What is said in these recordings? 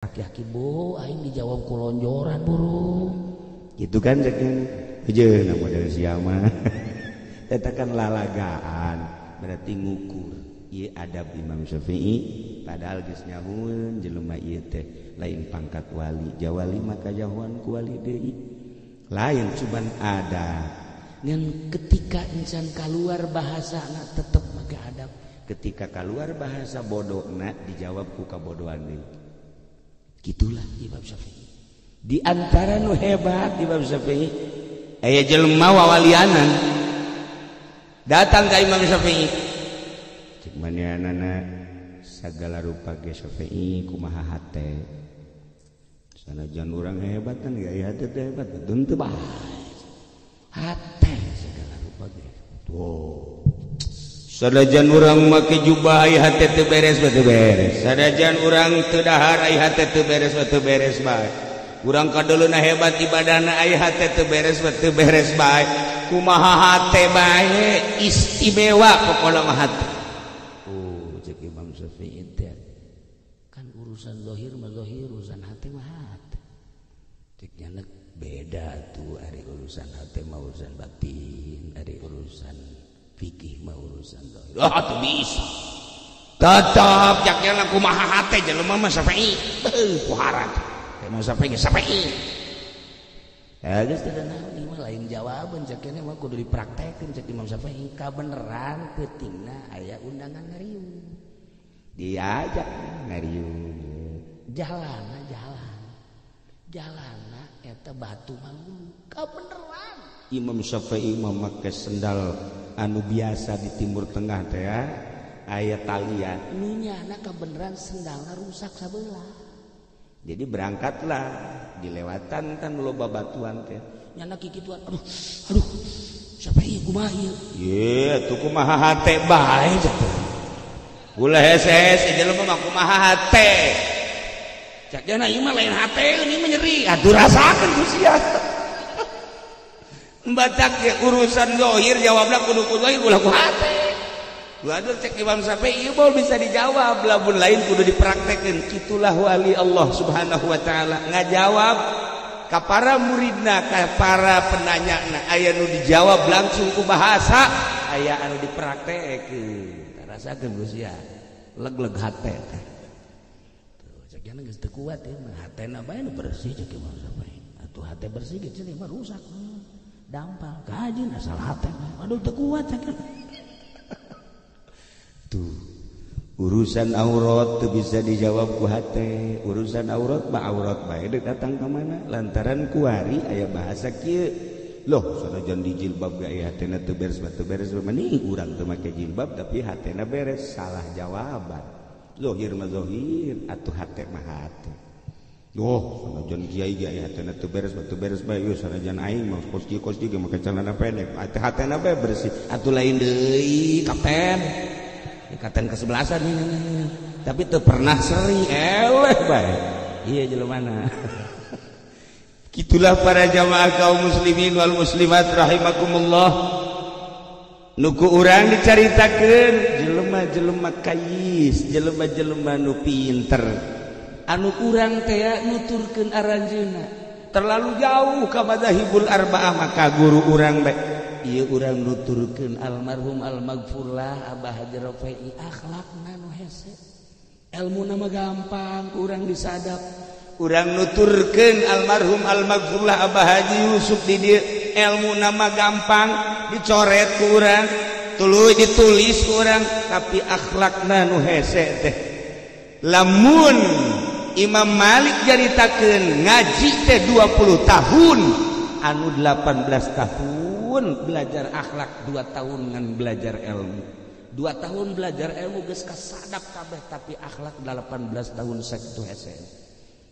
Aki-aki bo aing dijawab ku lonjoran burung. Gitu kan ceknya. Heujeuna model sia mah. Eta kan lalagaan, berarti ngukur ieu adab Imam Syafi'i padahal geus nyahueun jelema ieu teh lain pangkat wali, jawali maka jahuan ku wali deui. Lain cuman ada. Ngan ketika insan keluar bahasana tetep make adab. Ketika keluar bahasa bodona dijawab ku kabodohan deui. Gitulah Imam Syafi'i. Di antara nu hebat Imam Syafi'i aya jelema wawalianan datang ka Imam Syafi'i. Cek manehanana sagala rupa ge Syafi'i kumaha hate. Sanajan urang hebat kan gaya hate teh hebat teu bae. Hate segala rupa ge. Tuh. Sanajan urang make jubah ai hate teu beres teu beres. Sanajan urang teu dahar ai hate teu beres teu beres bae. Urang kadeuleuna hebat ibadahna ai hate teu beres teu beres bae. Kumaha hate bae istimewa pokona mah hate. Oh, cek Imam Syafi'i teh kan urusan zahir mah zahir, urusan hate mah hate. Cek nyanek beda tuh ari urusan hate mah urusan batin, ari urusan fikih mah urusan zahir. Ah tuh bisa. Tetap jaknya kumaha hate jelema mah Syafi'i. Beuh kuharat. Imam Syafi'i Syafi'i. Ya geus teu naon ieu mah lain jawaban cek mah kudu dipraktekeun cek Imam Syafi'i kabeneran peutingna aya undangan ngariung. Diajak ngariung. Jalana jalan. Jalana eta batu malulu. Kabeneran. Imam Syafi'i memakai sendal anu biasa di Timur Tengah teh ya, aya talian. Nu nyana kabeneran sendalna rusak sabelah. Jadi berangkatlah dilewatan kan loba batuan teh. Nyana kikituan, aduh, aduh, Syafi'i kumaha ieu? Ye, tuh kumaha hate bae teh. Ulah hese-hese jelema mah kumaha hate. Cak jana ieu mah lain hate, ini mah nyeri. Atuh rasakeun ku sia. Batak ge urusan zahir jawabna kudu ku zahir ulah ku hate. Waduh cek Imam Syafi'i ieu mah bisa dijawab lamun lain kudu dipraktekeun. Kitulah wali Allah Subhanahu wa taala ngajawab ka para muridna ka para penanyana aya nu dijawab langsung ku bahasa aya anu dipraktekeun. Tarasakeun geus ya. Leg-leg hate teh. Tuh cek jana geus teu kuat ieu mah hatena bae nu bersih cek Imam Syafi'i. Atuh hate bersih ge cenah mah rusak. Dampal kajeun asal hate mah. Aduh teu kuat cek. Tuh urusan aurat tuh bisa dijawab ku hate. Urusan aurat mah aurat bae deuk datang ka mana lantaran kuari aya bahasa kieu. Loh sanajan di jilbab ge aya hatena teu beres teu beres meni urang teu make jilbab tapi hatena beres salah jawaban. Zahir mah zahir atuh hate mah hate. Loh sanajan kiai ge aya hatena teu beres teu beres bae ieu sanajan aing mah kos kieu ge make celana pendek atuh hatena bae bersih atuh lain deui kapten. Ikatan kesebelasan ini, tapi teu pernah seri eleh bae. Iya jelema. Gitulah para jamaah kaum muslimin wal muslimat rahimakumullah. Nu ku urang dicaritakeun jelema-jelema kayis, jelema-jelema nu pinter. Anu urang teh nuturkeun aranjeunna. Terlalu jauh ka madzahibul arba'ah maka guru urang bae. Ieu urang nuturkeun almarhum almaghfurlah Abah Haji Rafi'i akhlakna nu hese. Elmuna mah gampang urang disadap. Urang nuturkeun almarhum almaghfurlah Abah Haji Yusuf di dieu elmuna mah gampang dicoret ku urang, tuluy ditulis ku urang, tapi akhlakna nu hese teh. Lamun Imam Malik nyaritakeun ngaji teh 20 tahun, anu 18 tahun belajar akhlak, 2 tahun ngan belajar ilmu. 2 tahun belajar ilmu geus kasadap kabeh tapi akhlak 18 tahun sakitu hese.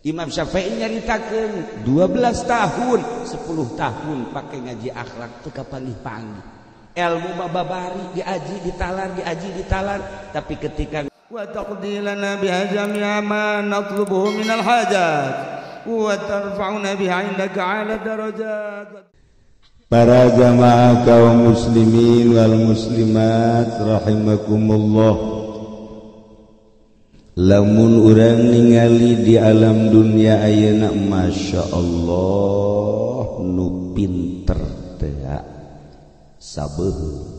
Imam Syafi'i nyaritakeun 12 tahun, 10 tahun pake ngaji akhlak teu kapanggih-panggih. Ilmu mah babari diaji ditalar diaji ditalar tapi ketika wa taqdi lana biha jami'a ma natlubuhu minal hajat wa tarfa'una biha 'indaka 'ala darajat. Para jamaah kaum muslimin wal muslimat rahimakumullah. Lamun urang ningali di alam dunia ayeuna Masya Allah nu pinter teh sabeuheung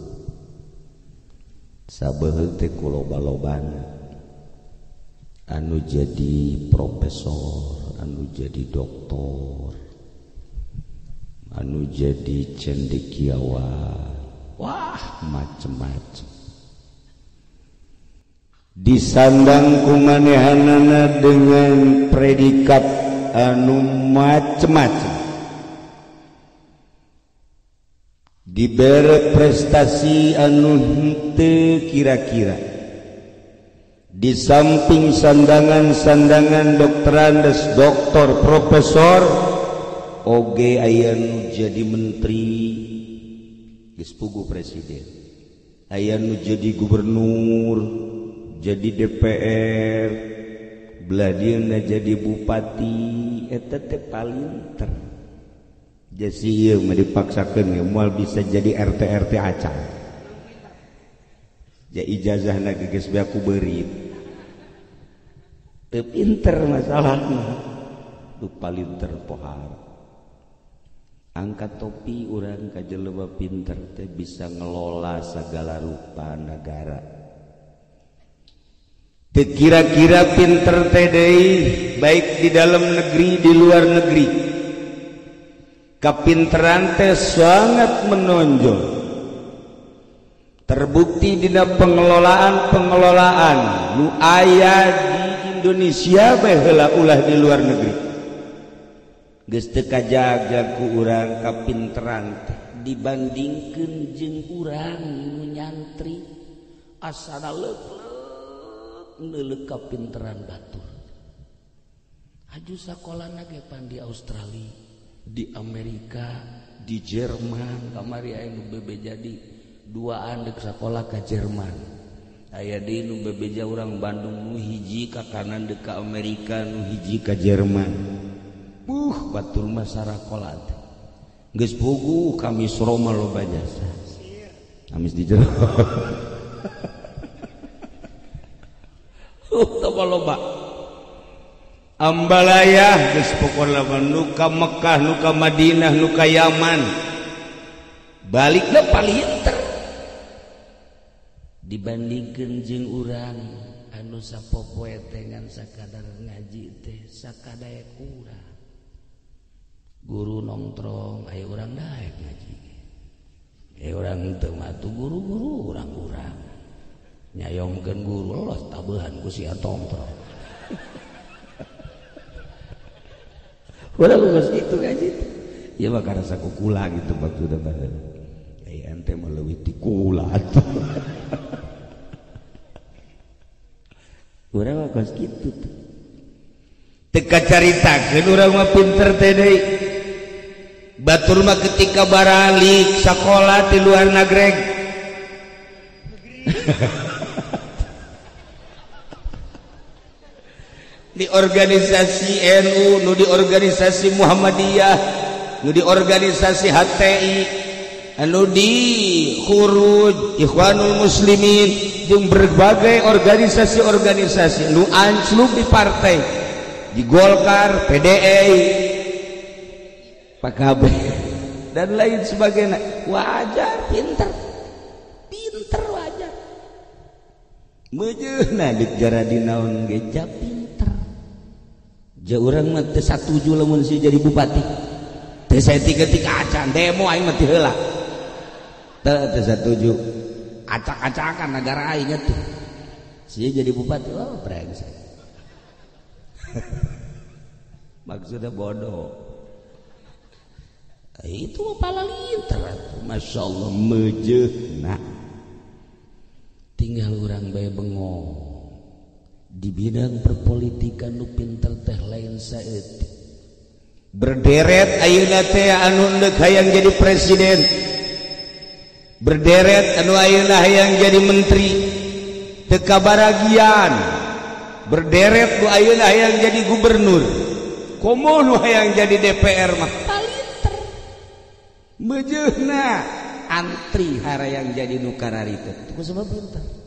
sabeuheung teh ku loba-lobana anu jadi profesor, anu jadi doktor, anu jadi cendekiawan, wah macem-macem. Disandang kumanehanana dengan predikat anu macem-macem, dibere prestasi anu henteu kira-kira. Di samping sandangan-sandangan doktorandes, doktor, profesor, oge aya nu jadi menteri, geus puguh presiden, aya nu jadi gubernur, jadi DPR, beladieuna jadi bupati, eta teh palinter. Jadi ieu mah dipaksakeun ge moal bisa jadi RT RT acan. Ja ijazahna ge geus beak ku beurit. Teu pinter masalahna. Nu palinter pohara. Angkat topi urang ka jelema pinter teh bisa ngelola segala rupa negara. Kira-kira pinter teh deui baik di dalam negeri di luar negeri. Kapinteran teh sangat menonjol. Terbukti dina pengelolaan-pengelolaan nu aya di Indonesia bae heula ulah di luar negeri. Geus teu kajaga ku urang kapinteran teh dibandingkeun jeung urang nu nyantri asana leuk-leuk neuleuh kapinteran batur. Aju sakolana ge pan di Australia, di Amerika, di Jerman. Kamari aya nu bebeja di duaan deuk sakola ka Jerman. Aya deui nu bebeja urang Bandung nu hiji ka kanan deuk ka Amerika, nu hiji ka Jerman. Batur mah sarakola teh. Geus puguh ka Misro mah loba jasa. Amis di jero. Loba ambalayah geus pokona nu ka Mekah, nu ka Madinah, nu ka Yaman, balikna palinter dibandingkeun jeung urang anu sapopoe teh ngan sakadar ngaji teh sakadaek urang guru nongtrong aya urang daek ngaji aya urang teu mah atuh guru-guru urang-urang nyayomkeun guru loh tabehan ku sia tongtrong. Urang geus kitu ngaji ieu mah karasa kukula gitu maksudna baheula. Ai ente mah leuwih ti kula atuh. Urang mah geus kitu teh. Teu kacaritakeun urang mah pinter teh deui. Batur mah ketika baralik sakola di luar nagreg. Di organisasi NU, nu di organisasi Muhammadiyah, nu di organisasi HTI, anu di Khuruj, Ikhwanul Muslimin, jeung berbagai organisasi-organisasi nu anclub di partai, di Golkar, PDI, PKB dan lain sebagainya. Wajar pinter, pinter wajar. Meujeuna deuk jaradi naon ge pinter. Ja urang mah teu satuju lamun si jadi bupati. Teu saeutik-eutik acan demo aing mah teu heula. Teu satuju. Acak-acakan negara aing atuh. Si jadi bupati, oh brengsek. Maksudnya bodoh. Itu pala linter atuh. Masya Allah meujeuna. Tinggal urang bae bengong. Di bidang perpolitikan nu pinter teh lain saeutik. Berderet ayeuna teh anu deuk hayang jadi presiden, berderet anu ayeuna hayang jadi menteri, teu kabaragian. Berderet nu ayeuna hayang jadi gubernur, komo nu hayang jadi DPR mah palinter. Meujeuna antri harayang jadi nu kararitu. Itu sebab pinter.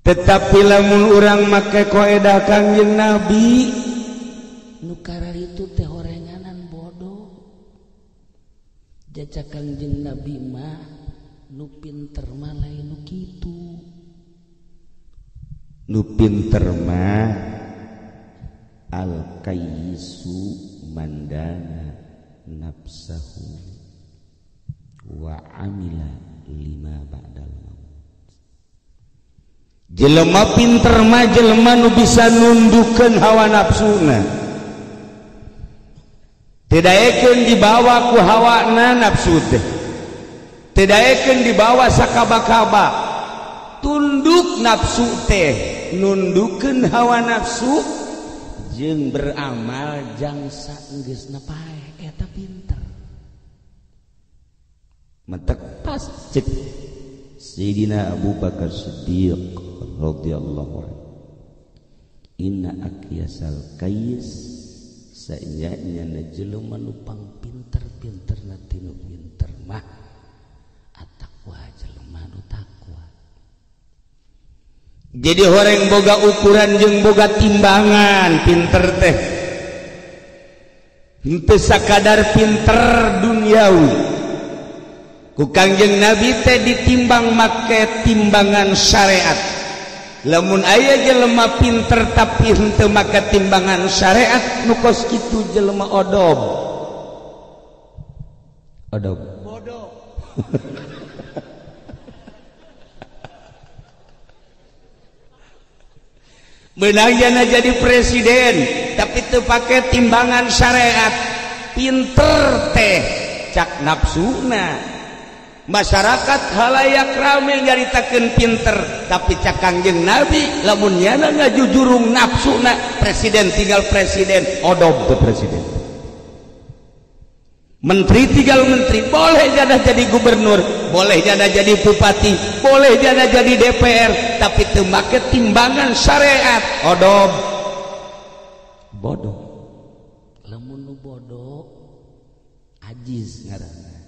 Tetapi lamun urang make koedah Kangjeng Nabi nu kararitu teh horenganan bodoh. Jajak Kangjeng Nabi mah nu pinter mah lain nu kitu. Nu pinter mah al kayyisu mandana nafsahu wa amila lima ba'dal maut. Jelema pinter mah jelema nu bisa nundukeun hawa nafsuna. Teu daekeun dibawa ku hawana nafsu teh. Teu daekeun dibawa sakaba-kaba. Tunduk nafsu teh, nundukeun hawa nafsu jeung beramal jang saenggeusna paeh eta pinter. Mentek pas cek Sayyidina Abu Bakar Siddiq radhiyallahu anhu. Inna akyasal kayis saenyanya na jelema nu pangpinter-pinterna tinu pinter mah ataqwa jelema nu takwa. Jadi horeng boga ukuran jeung boga timbangan pinter teh. Henteu sakadar pinter duniawi. Ku Kangjeng Nabi teh ditimbang make timbangan syariat. Lamun aya jelema pinter tapi henteu make timbangan syariat nu kos kitu jelema odob. Odob. Bodoh. Menang jana jadi presiden tapi teu pake timbangan syariat. Pinter teh cak nafsuna. Masyarakat halayak rame nyaritakeun pinter tapi cak Kangjeng Nabi lamun nyana ngajujurung nafsuna presiden tinggal presiden odob teu presiden. Menteri tinggal menteri, boleh jana jadi gubernur, boleh jana jadi bupati, boleh jana jadi DPR, tapi teu make timbangan syariat odob. Bodoh. Lamun nu bodoh ajiz ngaranna.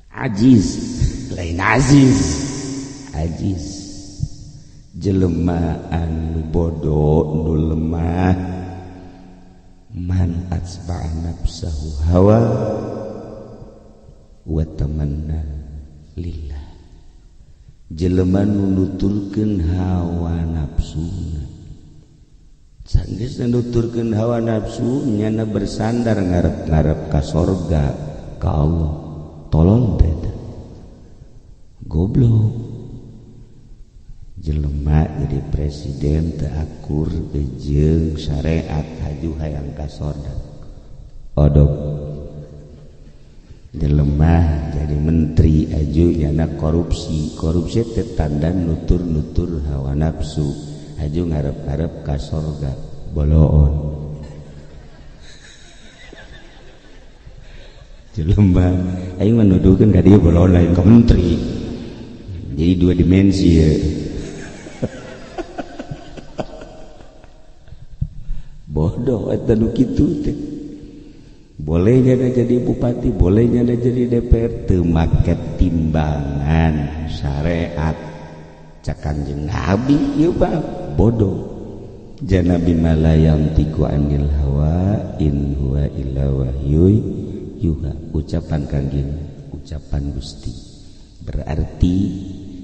Ajiz lain aziz, ajiz jelema anu bodoh nu lemah man atsba'a nafsahu hawa wa tamanna lillah. Jelema nu nuturkeun hawa nafsuna, sanggeus nuturkeun hawa nafsu nyana bersandar ngarep-ngarep ka sorga ka Allah. Tolol teh goblok. Jelema jadi presiden teu akur jeung syariat haju hayang ka sorga odob. Jelema jadi menteri aju nyana korupsi, korupsi teh tanda nutur-nutur hawa nafsu haju ngarep-ngarep ka sorga boloon. Jelema aing menuduhkeun ka dieu boloon lain ka menteri. Jadi dua dimensi ya. Bodoh eta nu kitu teh. Boleh nyana jadi bupati, boleh nyana jadi DPR teu make timbangan syariat. Cak Kangjeng Nabi ieu mah bodoh. Janabi malayam tiku anil hawa in huwa illa wahyu yuha. Ucapan Kangjeng, ucapan Gusti. Berarti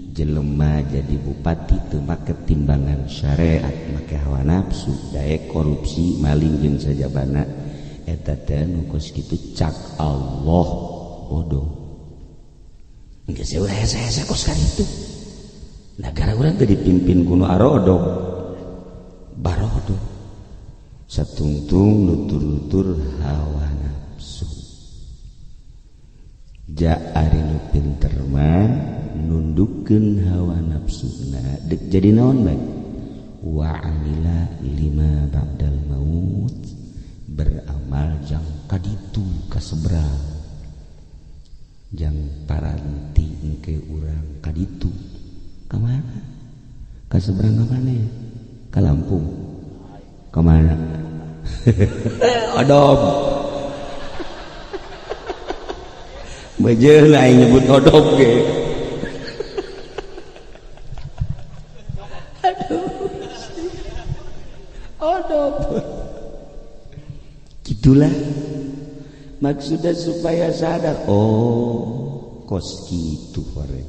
jelema jadi bupati teu make timbangan syariat, make hawa nafsu, daek korupsi, maling jeung sajabana. Eta teh nu kos kitu cak Allah bodoh. Geus eueuh hese-hese kos karitu. Nagara urang teh dipimpin ku nu arodog. Barodo. Satungtung nutur-nutur hawa nafsu. Ja ari nu pinter mah nundukeun hawa nafsuna dek jadi naon bae wa amila lima ba'dal maut, beramal jang kaditu kaseberang jang paranti engke urang kaditu ka mana kaseberang ka mana ya ka Lampung ka mana odob. Bejeun aing nyebut odob ge. Odop. Gitulah maksudnya supaya sadar. Oh, kos kitu hore.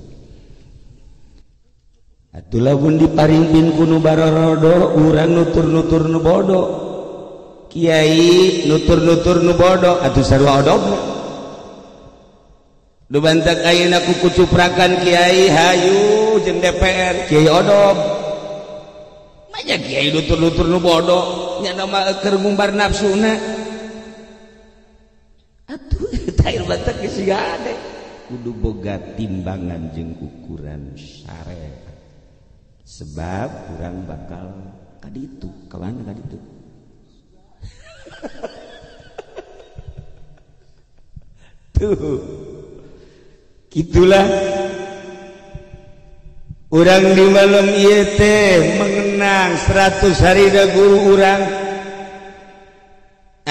Atulah pun diparingpin ku nu barorodo, urang nutur-nutur nu bodoh. Kiai nutur-nutur nu bodoh, atuh sarua odobna. Nu bantak ayeuna ku kucuprakan kiai hayu jeung DPR, kiai odob. Manya kiai nutur-nutur nu bodoh, nya mah keur ngumbar nafsuna. Atuh tair bantak geus gade. Kudu boga timbangan jeung ukuran syariat. Sebab kurang bakal kaditu, kawan kaditu. Tuh, gitulah. Urang di malam ieu teh mengenang 100 hari da guru urang.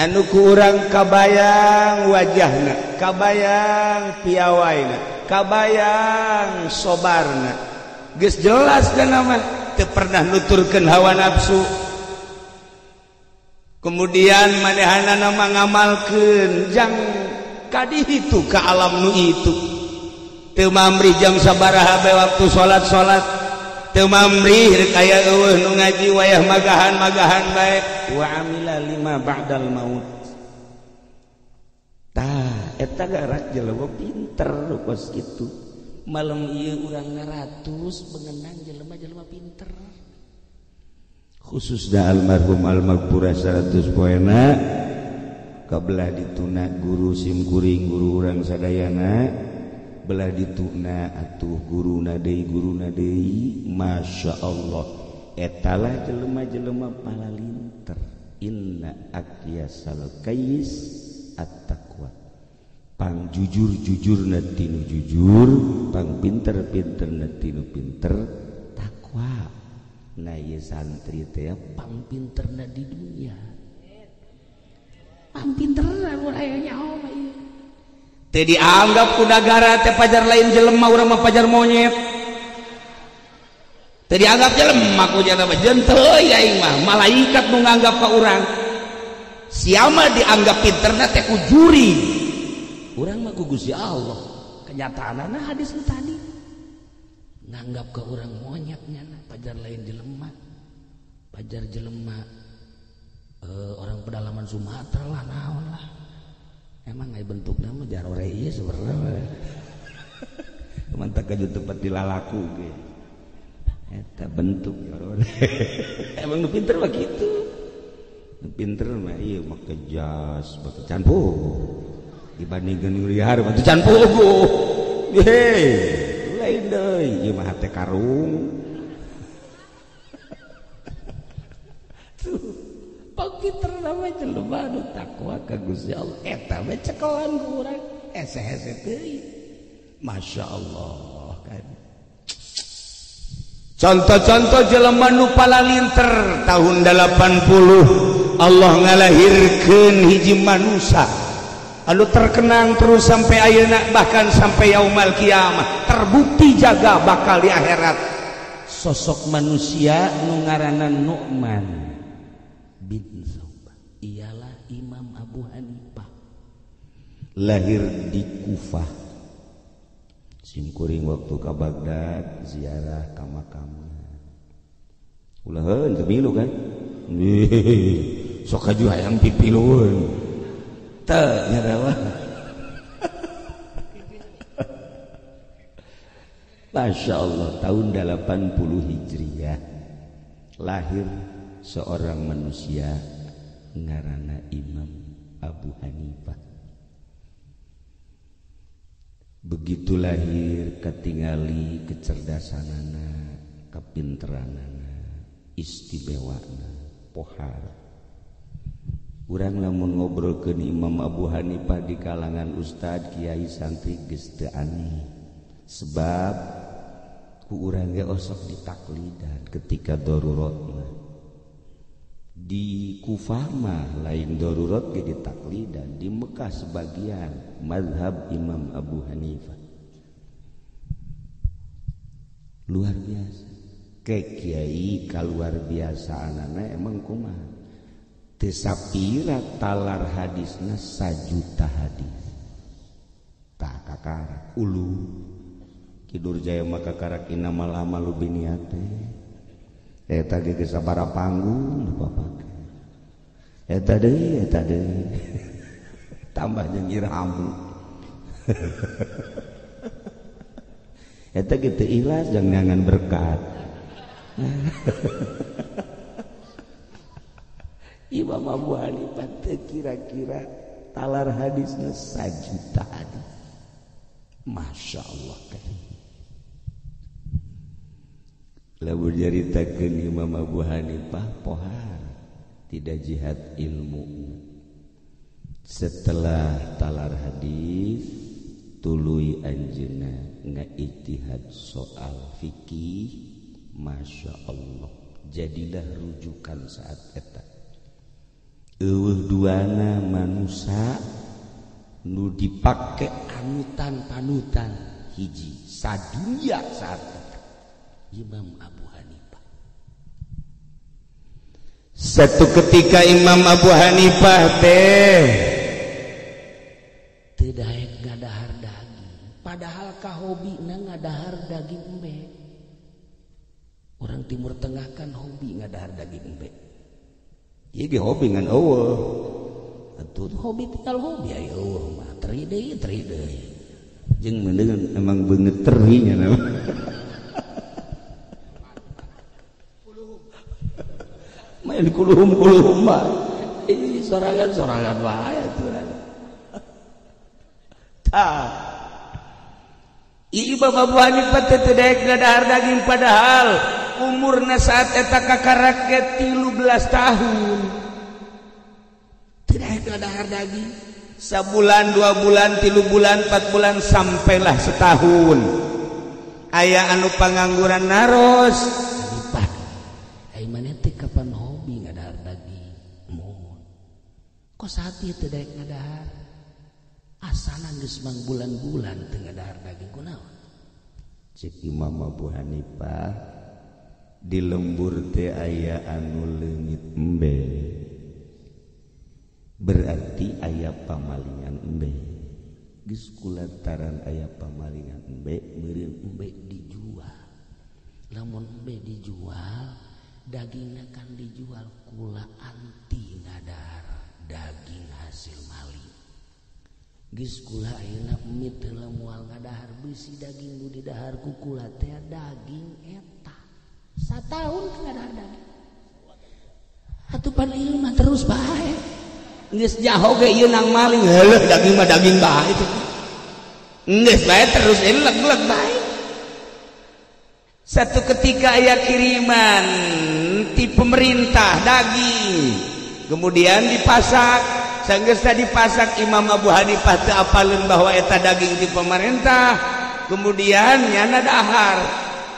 Anu ku urang kabayang wajahna, kabayang piawaina, kabayang sobarna. Geus jelas dan nama teu pernah nuturkeun hawa nafsu. Kemudian manehanana mah ngamalkeun jang kaditu ka alam nu itu. Teu mamrih jam sabaraha bae waktu salat-salat. Teu mamrih rek aya eueuh nu ngaji wayah magahan-magahan bae. Wa amila lima ba'dal maut. Tah eta garak jelema pinter kos kitu. Malam ieu urang ngaratus mengenang jelema-jelema pinter. Khususna almarhum almaghfurah 100 poena kabelah dituna guru simkuring guru urang sadayana belah dituna atuh guruna deui Masya Allah etalah jelema-jelema palalinter. Inna akyasal kais at-taqwa. Pang jujur-jujur tinu jujur, pang pinter-pinter tinu pinter, takwa. Nah ieu santri teh pang pinterna di dunia. Pang pinterna mun aya nyaho mah ieu. Teu dianggap ku nagara teh pajar lain jelema urang mah pajar monyet. Teu dianggap jelema ku jana mah jenteu aing mah, malaikat nu nganggap ka urang. Siapa dianggap pinterna teh ku juri. Urang mah ku Gusti Allah. Kenyataanna hadis nu tadi nganggap ke urang monyet nyana pajar lain jelema. Pajar jelema orang pedalaman Sumatera lah naon lah. Emang aya bentukna mah jarore ieu sebenarnya. Mantap kaju tempat dilalaku ge. Eta bentuk jarore. Emang nu pinter mah kitu. Nu pinter mah ieu make jas, make canpuh. Dibandingkan liar batu can pugu. Hei, lain deui ieu mah hate karung. Tuh, pangpinter mah jelema nu takwa ka Gusti Allah. Eta mah cekelan ku urang hese-hese teuing. Masya Allah kan. Contoh-contoh jelema nu palalinter tahun 80 Allah ngalahirkeun hiji manusia anu terkenang terus sampai ayeuna bahkan sampai yaumal kiamah terbukti jaga bakal di akhirat. Sosok manusia nu ngaranna Nu'man bin Sauban ialah Imam Abu Hanifah, lahir di Kufah. Simkuring waktu ka Baghdad ziarah ka makamna. Ulaheun teu milu kan? Sok kaju hayang pipilueun. Teu nyarawa. Masya Allah tahun 80 Hijriah lahir seorang manusia ngaranna Imam Abu Hanifah. Begitu lahir ketingali kecerdasanana, kepinteranana, istimewana, pohar. Urang lamun ngobrolkeun Imam Abu Hanifah di kalangan ustad, kiai, santri geus teu aneh. Sebab ku urang ge osok ditaklidan ketika darurat mah. Di Kufah mah lain darurat ge ditaklidan, di Mekah sebagian mazhab Imam Abu Hanifah. Luar biasa. Ke kiai kaluar biasaanana emang kumaha? Teu sapira talar hadisna sajuta hadis. Tah kakarak ulu Ki Durjaya mah kakarak innamal a'malu binniyat. Eta ge geus sabaraha panggung dipapake. Eta deui eta deui. Tambah jeung irhamu. Eta ge teu ikhlas jangan berkat. Imam Abu Hanifah teu kira-kira talar hadisna sajuta hadis. Masya Allah karim. Lamun nyaritakeun Imam Abu Hanifah pohar tidak jihad ilmu. Setelah talar hadis tuluy anjeunna ngaijtihad soal fikih, Masya Allah jadilah rujukan saat eta. Eueuh duana manusa nu dipake anutan panutan hiji sadunya saat eta Imam Abu Hanifah. Satu ketika Imam Abu Hanifah teh teu daek ngadahar daging, padahal kahobina ngadahar daging embe. Orang Timur Tengah kan hobi ngadahar daging embe. Ieu ge hobi ngan eueuh. Atuh hobi tinggal hobi aya eueuh mah teri deui teri deui. Jeung meuneun emang beungeut teri nya mah. Main kuluhum-kuluhum mah. Ih sorangan-sorangan wae atuh. Tah. Imam Abu Hanifah teh teu daek ngadahar daging padahal umurna saat eta kakarak ge 13 tahun. Teu daek ngadahar daging. Sabulan, 2 bulan, 3 bulan, 4 bulan sampailah setahun. Aya anu pangangguran naros. Hanifah, ai maneh teh kapan hobi ngadahar daging? Mun. Kok saat ieu teu daek ngadahar? Asana geus mangbulan-bulan teu ngadahar daging kunaon? Cek Imam Abu Hanifah di lembur teh aya anu leungit embe. Berarti aya pamalingan embe. Geus kulantaran aya pamalingan embe, meureun embe dijual. Lamun embe dijual, dagingna kan dijual kula anti ngadahar daging hasil maling. Geus kula ayeuna emit heula moal ngadahar beusi daging nu didahar ku kula teh daging eta. Sataun ngadahar daging. Atuh pan ieu mah terus bae. Geus jaho ge ieu nang maling, heuh daging mah daging bae teh. Geus bae terus eleg-leg bae. Satu ketika aya kiriman ti pemerintah daging, kemudian dipasak. Sanggeus dipasak Imam Abu Hanifah teu apaleun bahwa eta daging ti pemerintah. Kemudian nyana dahar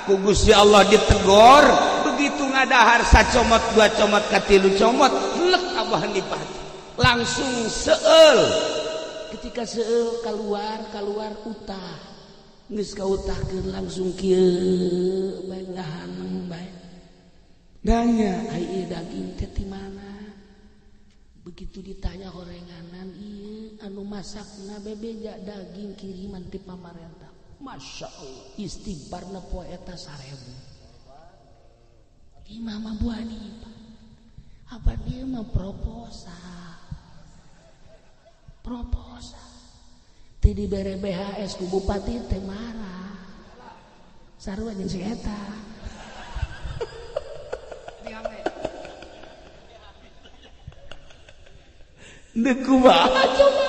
ku Gusti Allah ditegor, begitu ngadahar sacomot dua comot katilu comot lek Abu Hanifah langsung seueul. Ketika seueul keluar utah. Geus kautahkeun langsung kieu bae ngahaneng bae. Nanya, ai ieu daging teh ti mana? Begitu ditanya horenganan ieu anu masakna bebeja daging kiriman ti pamarentah. Masya Allah, istighfarna poe eta 1000. Imam Abu Hanifah apa dia mah proposal. Proposal. Teu dibere BHS ku bupati teh marah. Sarua jeung si eta. Kumaha coba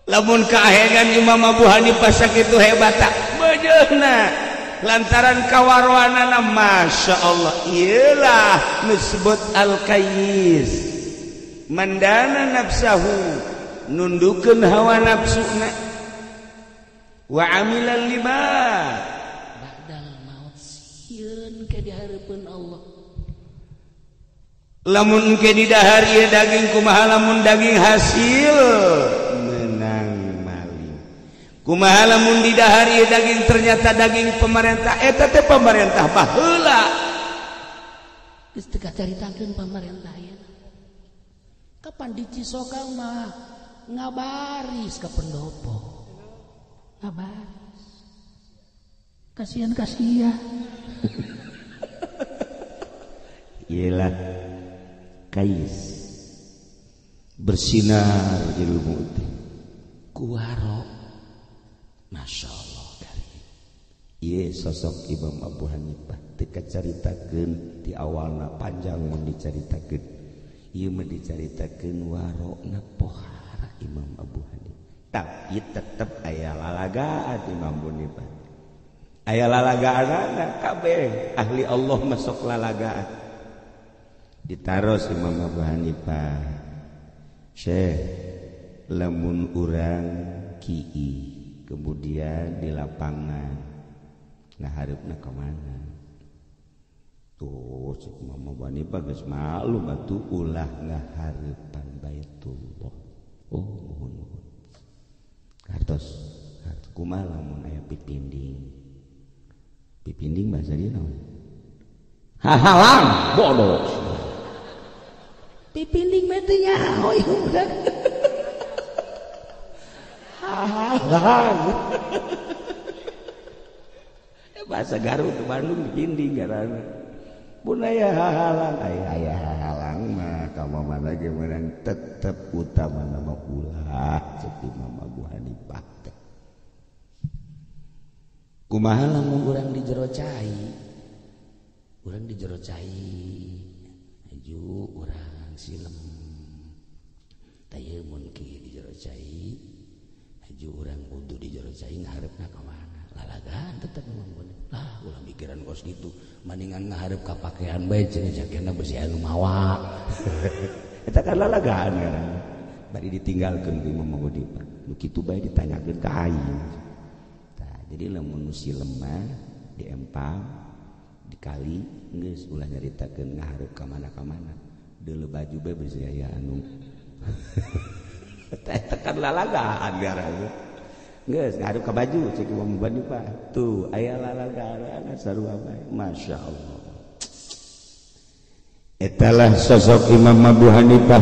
lamun kahengan Imam Abu Hanifah sakitu hebat tak bejeuna lantaran kawaroanana Masya Allah iyalah disebut al-kayyis mandana nafsahu nundukeun hawa nafsuna wa amilal lima ba'dal maut sieun ke dihareupeun Allah. Lamun engke didahar ieu daging kumaha lamun daging hasil menang maling. Kumaha lamun didahar ieu daging ternyata daging pemerintah eta teh pemerintah baheula. Geus teu kacaritakeun pamarentah ayeuna. Kapan di Cisokang mah ngabaris ke pendopo. Ngabaris. Kasihan-kasihan. Iyalah kais bersinar ilmu teh kuwaro. Masya Allah kari. Ieu sosok Imam Abu Hanifah teu kacaritakeun di awalna panjang mun dicaritakeun. Ieu mah dicaritakeun warona pohara Imam Abu Hanifah. Tapi tetep aya lalagaan Imam Abu Hanifah. Aya lalagaanana kabeh ahli Allah masuk lalagaan. Ditaros Imam Abu Hanifah, Syekh, lamun urang ki'i kemudian di lapangan ngaharepna ka mana? Tuh cek Imam Abu Hanifah geus maklum atuh ulah ngahareupan Baitullah. Oh muhun muhun. Kartos kumaha lamun aya pipinding? Pipinding bahasa dia naon? Hahalang bodoh. Pipinding mah teu nyaho ieu budak. Hahalang. Bahasa Garut Bandung pipinding ngaranna. Mun aya hahalang, aya hahalang mah ka mana ge meunang tetep utamana mah ulah cek Imam Abu Hanifah teh. Kumaha lamun urang di jero cai? Urang di jero cai. Aju urang silem. Tah mun ki di jero cai, aju urang wudu di jero cai ngaharepna ka mana? Lalagaan tetep memang bener. Lah ulah mikiran kos gitu. Maningan ngaharep ka pakaian bae cenah jakena besi anu mawa. Eta kan lalagaan ngaranna. Bari ditinggalkeun ku Imam Abu Hanifah. Nu kitu bae ditanyakeun ka aing. Tah jadi lamun nu silem mah diempang dikali geus ulah nyaritakeun ngaharep ka mana-ka mana. Deuleu baju bae besi aya anu. Eta kan lalagaan ngaranna. Geus ngaharep ka baju cek Imam Abu Hanifah. Tuh aya lalagaan sarua bae. Masya Allah. Etalah sosok Imam Abu Hanifah.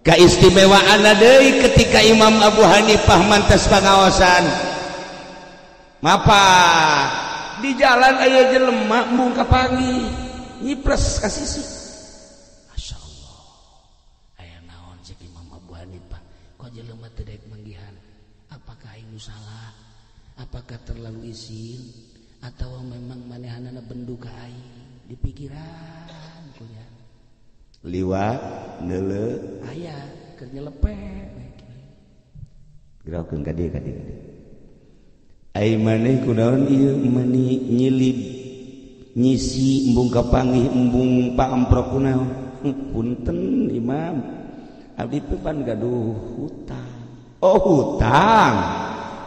Keistimewaan deui ketika Imam Abu Hanifah mantas pangaosan. Mapa di jalan aya jelema embung kapanggih nyipres ka sisi. Masya Allah. Aya naon cek Imam Abu Hanifah? Kok jelema teu daek manggihan? Apakah aing salah? Apakah terlalu isin? Atau memang manehanana bendu ka aing? Di pikiran kunya. Liwat neuleu aya keur nyelepek. Gerakeun ka dieu ka dieu. Ai maneh kunaon ieu mani nyilib nyisi embung kapanggih embung paamprok kunaon? Punten Imam. Abdi teh pan gaduh hutang. Oh hutang.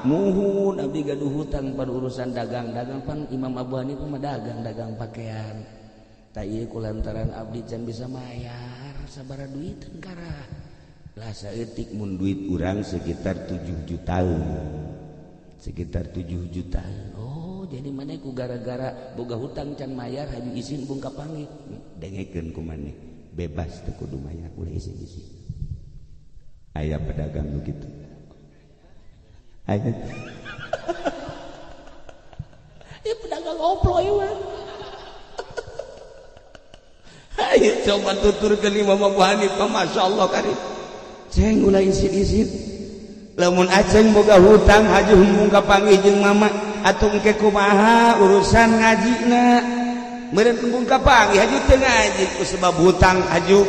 Muhun abdi gaduh hutang pan urusan dagang-dagang pan Imam Abu Hanifah mah dagang-dagang pakaian. Tah ieu kulantaran abdi can bisa mayar sabaraha duiteun karah. Lah saeutik mun duit urang sekitar 7 jutaan. Sekitar 7 jutaan. Oh, jadi maneh ku gara-gara boga hutang can mayar haju isin bung kapanggih. Dengekeun ku maneh, bebas teu kudu mayar ulah isin-isin. Aya pedagang nu kitu. Aya. Ieu pedagang oplo ieu mah. Ayo coba tuturkeun Imam Abu Hanifah, Masya Allah kari. Ceng ulah isin-isin. Lamun aceng boga hutang haju embung kapanggih jeung mama atuh engke kumaha urusan ngajina. Meureun embung kapanggih haju teu ngaji ku sebab hutang haju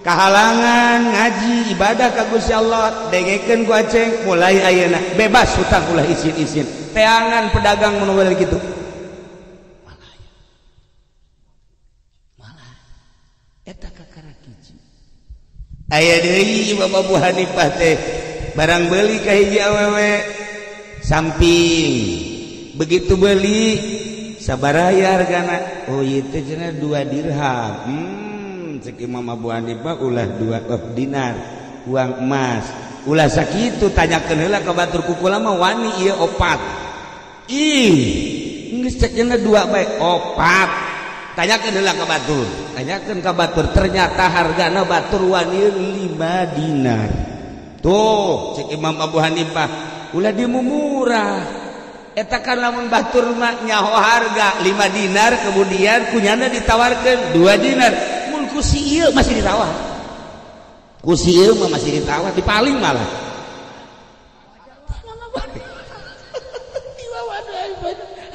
kahalangan ngaji ibadah ka Gusti Allah. Dengekeun ku aceng mulai ayeuna bebas hutang ulah isin-isin. Teangan pedagang mun kitu. Malah eta kakara hiji. Aya deui Imam Abu Hanifah teh barang beli ka hiji awewe samping. Begitu beli sabaraha hargana? Oh ieu teh cenah 2 dirham. Cek Imam Abu Hanifah ulah 2 dinar uang emas. Ulah sakitu tanyakeun heula ka batur kukula mah wani ieu opat. Ih, geus cek cenah 2 bae opat. Tanyakeun heula ka batur. Tanyakeun ka batur, ternyata hargana batur wani 5 dinar. Tuh, cek Imam Abu Hanifah, ulah dimumurah. Eta kan lamun batur mah nyaho harga 5 dinar, kemudian kunyana ditawarkeun 2 dinar. Mun ku si ieu masih ditawar. Ku si ieu mah masih ditawar, dipaling malah.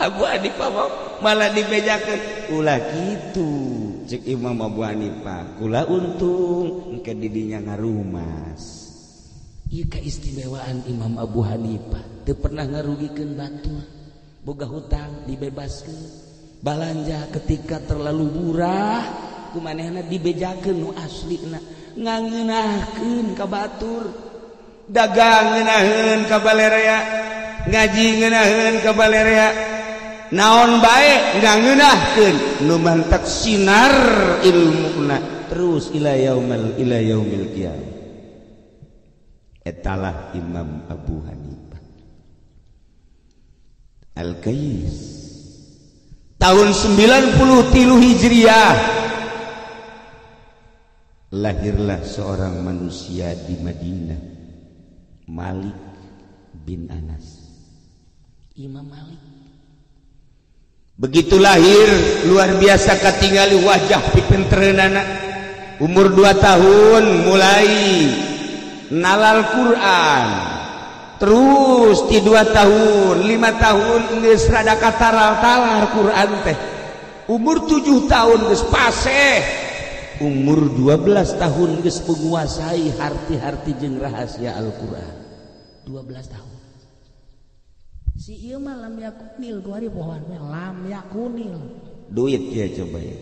Abu Hanifah malah dibejakeun. Ulah kitu cek Imam Abu Hanifah, kula untung engke didinya ngarumas. Ieu keistimewaan Imam Abu Hanifah, teu pernah ngarugikeun batur, boga hutang dibebaskeun, balanja ketika terlalu murah ku manehna dibejakeun nu aslina, ngangeunahkeun ka batur, dagang ngeunaheun ka balerea, ngaji ngeunaheun ka balerea, naon bae ngangeunahkeun nu mantak sinar ilmuna terus ila yaumil qiyamah. Etalah Imam Abu Hanifah Al-Qais. Tahun 93 Hijriah lahirlah seorang manusia di Madinah, Malik bin Anas. Imam Malik begitu lahir luar biasa katingali wajah pipentereunana. Umur 2 tahun mulai nalal Quran, terus di 2 tahun 5 tahun geus rada kataral-talar Quran teh. Umur 7 tahun geus paseh, umur 12 tahun geus menguasai harti-harti jeung rahasia Al-Quran. 12 tahun si ieu mah lam yakunil, kuari pohoan mah lam yakunil duit ya coba ya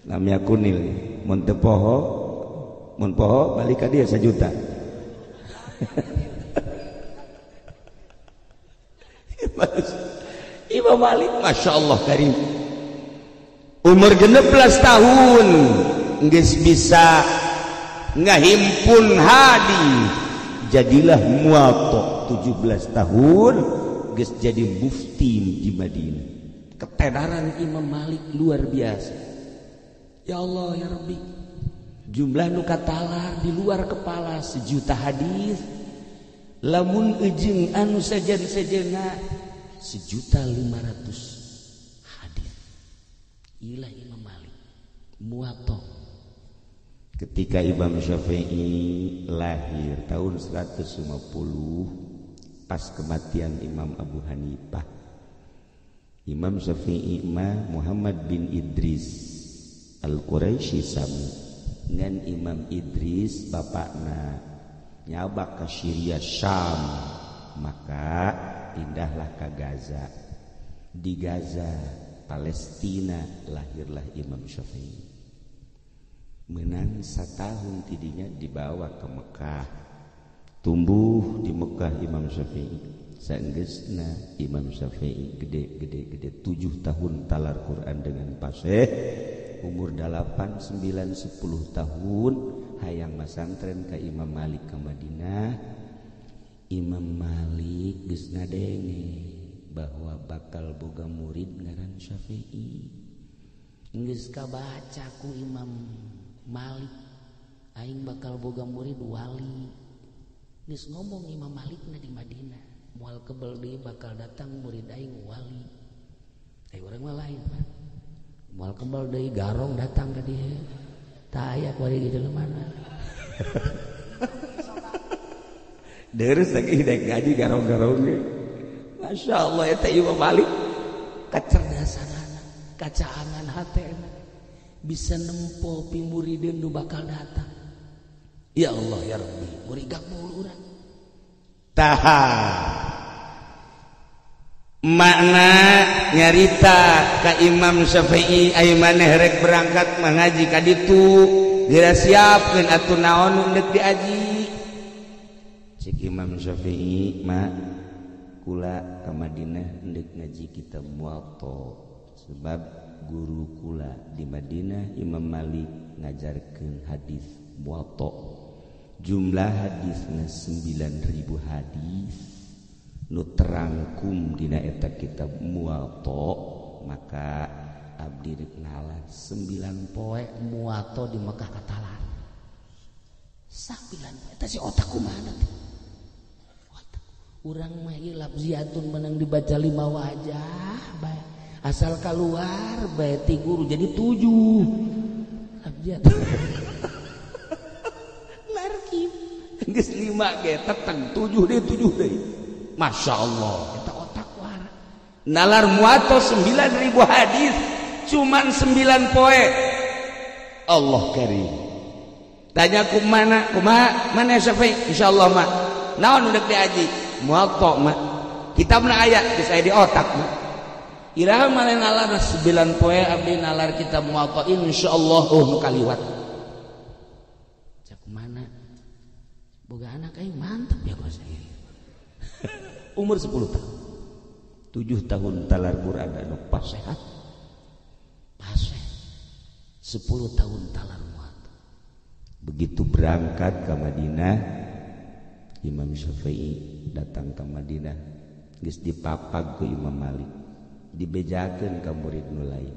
lam yakunil mun teu poho, mun poho balik ka dia 1 juta. Imam Malik Masya Allah karim, umur 16 tahun geus bisa ngahimpun hadis, jadilah Muwatta. 17 tahun geus jadi mufti di Madinah. Ketenaran Imam Malik luar biasa. Ya Allah ya Rabbi, jumlah nu katalar di luar kepala 1 juta hadis, lamun ejeng anu sejen-sejena 1.500.000 hadis. Ilah Imam Malik Muwatta. Ketika Imam Syafi'i lahir tahun 150 pas kematian Imam Abu Hanifah, Imam Syafi'i mah Muhammad bin Idris Al-Quraisy sami ngan Imam Idris bapakna nyabak ke Syria Syam, maka pindahlah ke Gaza. Di Gaza Palestina lahirlah Imam Syafi'i. Menang setahun tidinya dibawa ke Mekah, tumbuh di Mekah Imam Syafi'i. Saenggeusna Imam Syafi'i gede-gede-gede 7 tahun talar Quran dengan paseh. Umur 8, 9, 10 tahun hayang masantren ke Imam Malik ke Madinah. Imam Malik geus ngadenge bahwa bakal boga murid ngaran Syafi'i. Geus kabaca ku Imam Malik, aing bakal boga murid wali. Geus ngomong Imam Malik na di Madinah, moal kebel deui bakal datang murid aing wali. Urang mah lain mah. Moal kebel deui garong datang ka dieu. Tah aya kuari di mana. Deres lagi dek ngaji garong-garong ge. Masya Allah eta Imam Malik kecerdasanana, kacaangan hatena bisa nempo pimurideun nu bakal datang. Ya Allah ya Rabbi, murigak mulu urang. Taha makna nyarita ka Imam Syafi'i ai maneh rek berangkat mengaji ka ditu geura siapkeun atuh naon nu deuk diaji. Cek Imam Syafi'i ma kula ka Madinah deuk ngaji kitab Muwatta, sebab guru kula di Madinah Imam Malik ngajarkeun hadis Muwatta. Jumlah hadisna 9.000 hadis nu terangkum dina eta kitab Muwatta. Maka abdi rek ngalah 9 poe muwato di Mekah katalar. 9 poe eta si otak kumaha teh? Otak urang mah ieu lafziatun menang dibaca 5 wajah bae. Asal keluar bae ti guru jadi 7. Lafziatun. Narkim geus 5 ge teteng 7 deui 7 deui. Masya Allah eta otak war. Nalar muwato 9.000 hadis cuman 9 poe. Allah karim. Tanya kumana kumaha mana Syafi'i insyaallah mak. Naon udah diaji muwato mak. Kitabna aya geus aya di otak mak. Iraha male nalar 9 poe abdi nalar kitab muwato insyaallah oh nu kaliwat. Cak mana? Boga anak aing mantep ya kos ieu. Umur 10 tahun. 7 tahun talar Quran anu pas sehat. Paseh. 10 tahun talar muwatta. Begitu berangkat ke Madinah, Imam Syafi'i datang ke Madinah, geus dipapag ku Imam Malik. Dibejakeun ka murid nu lain.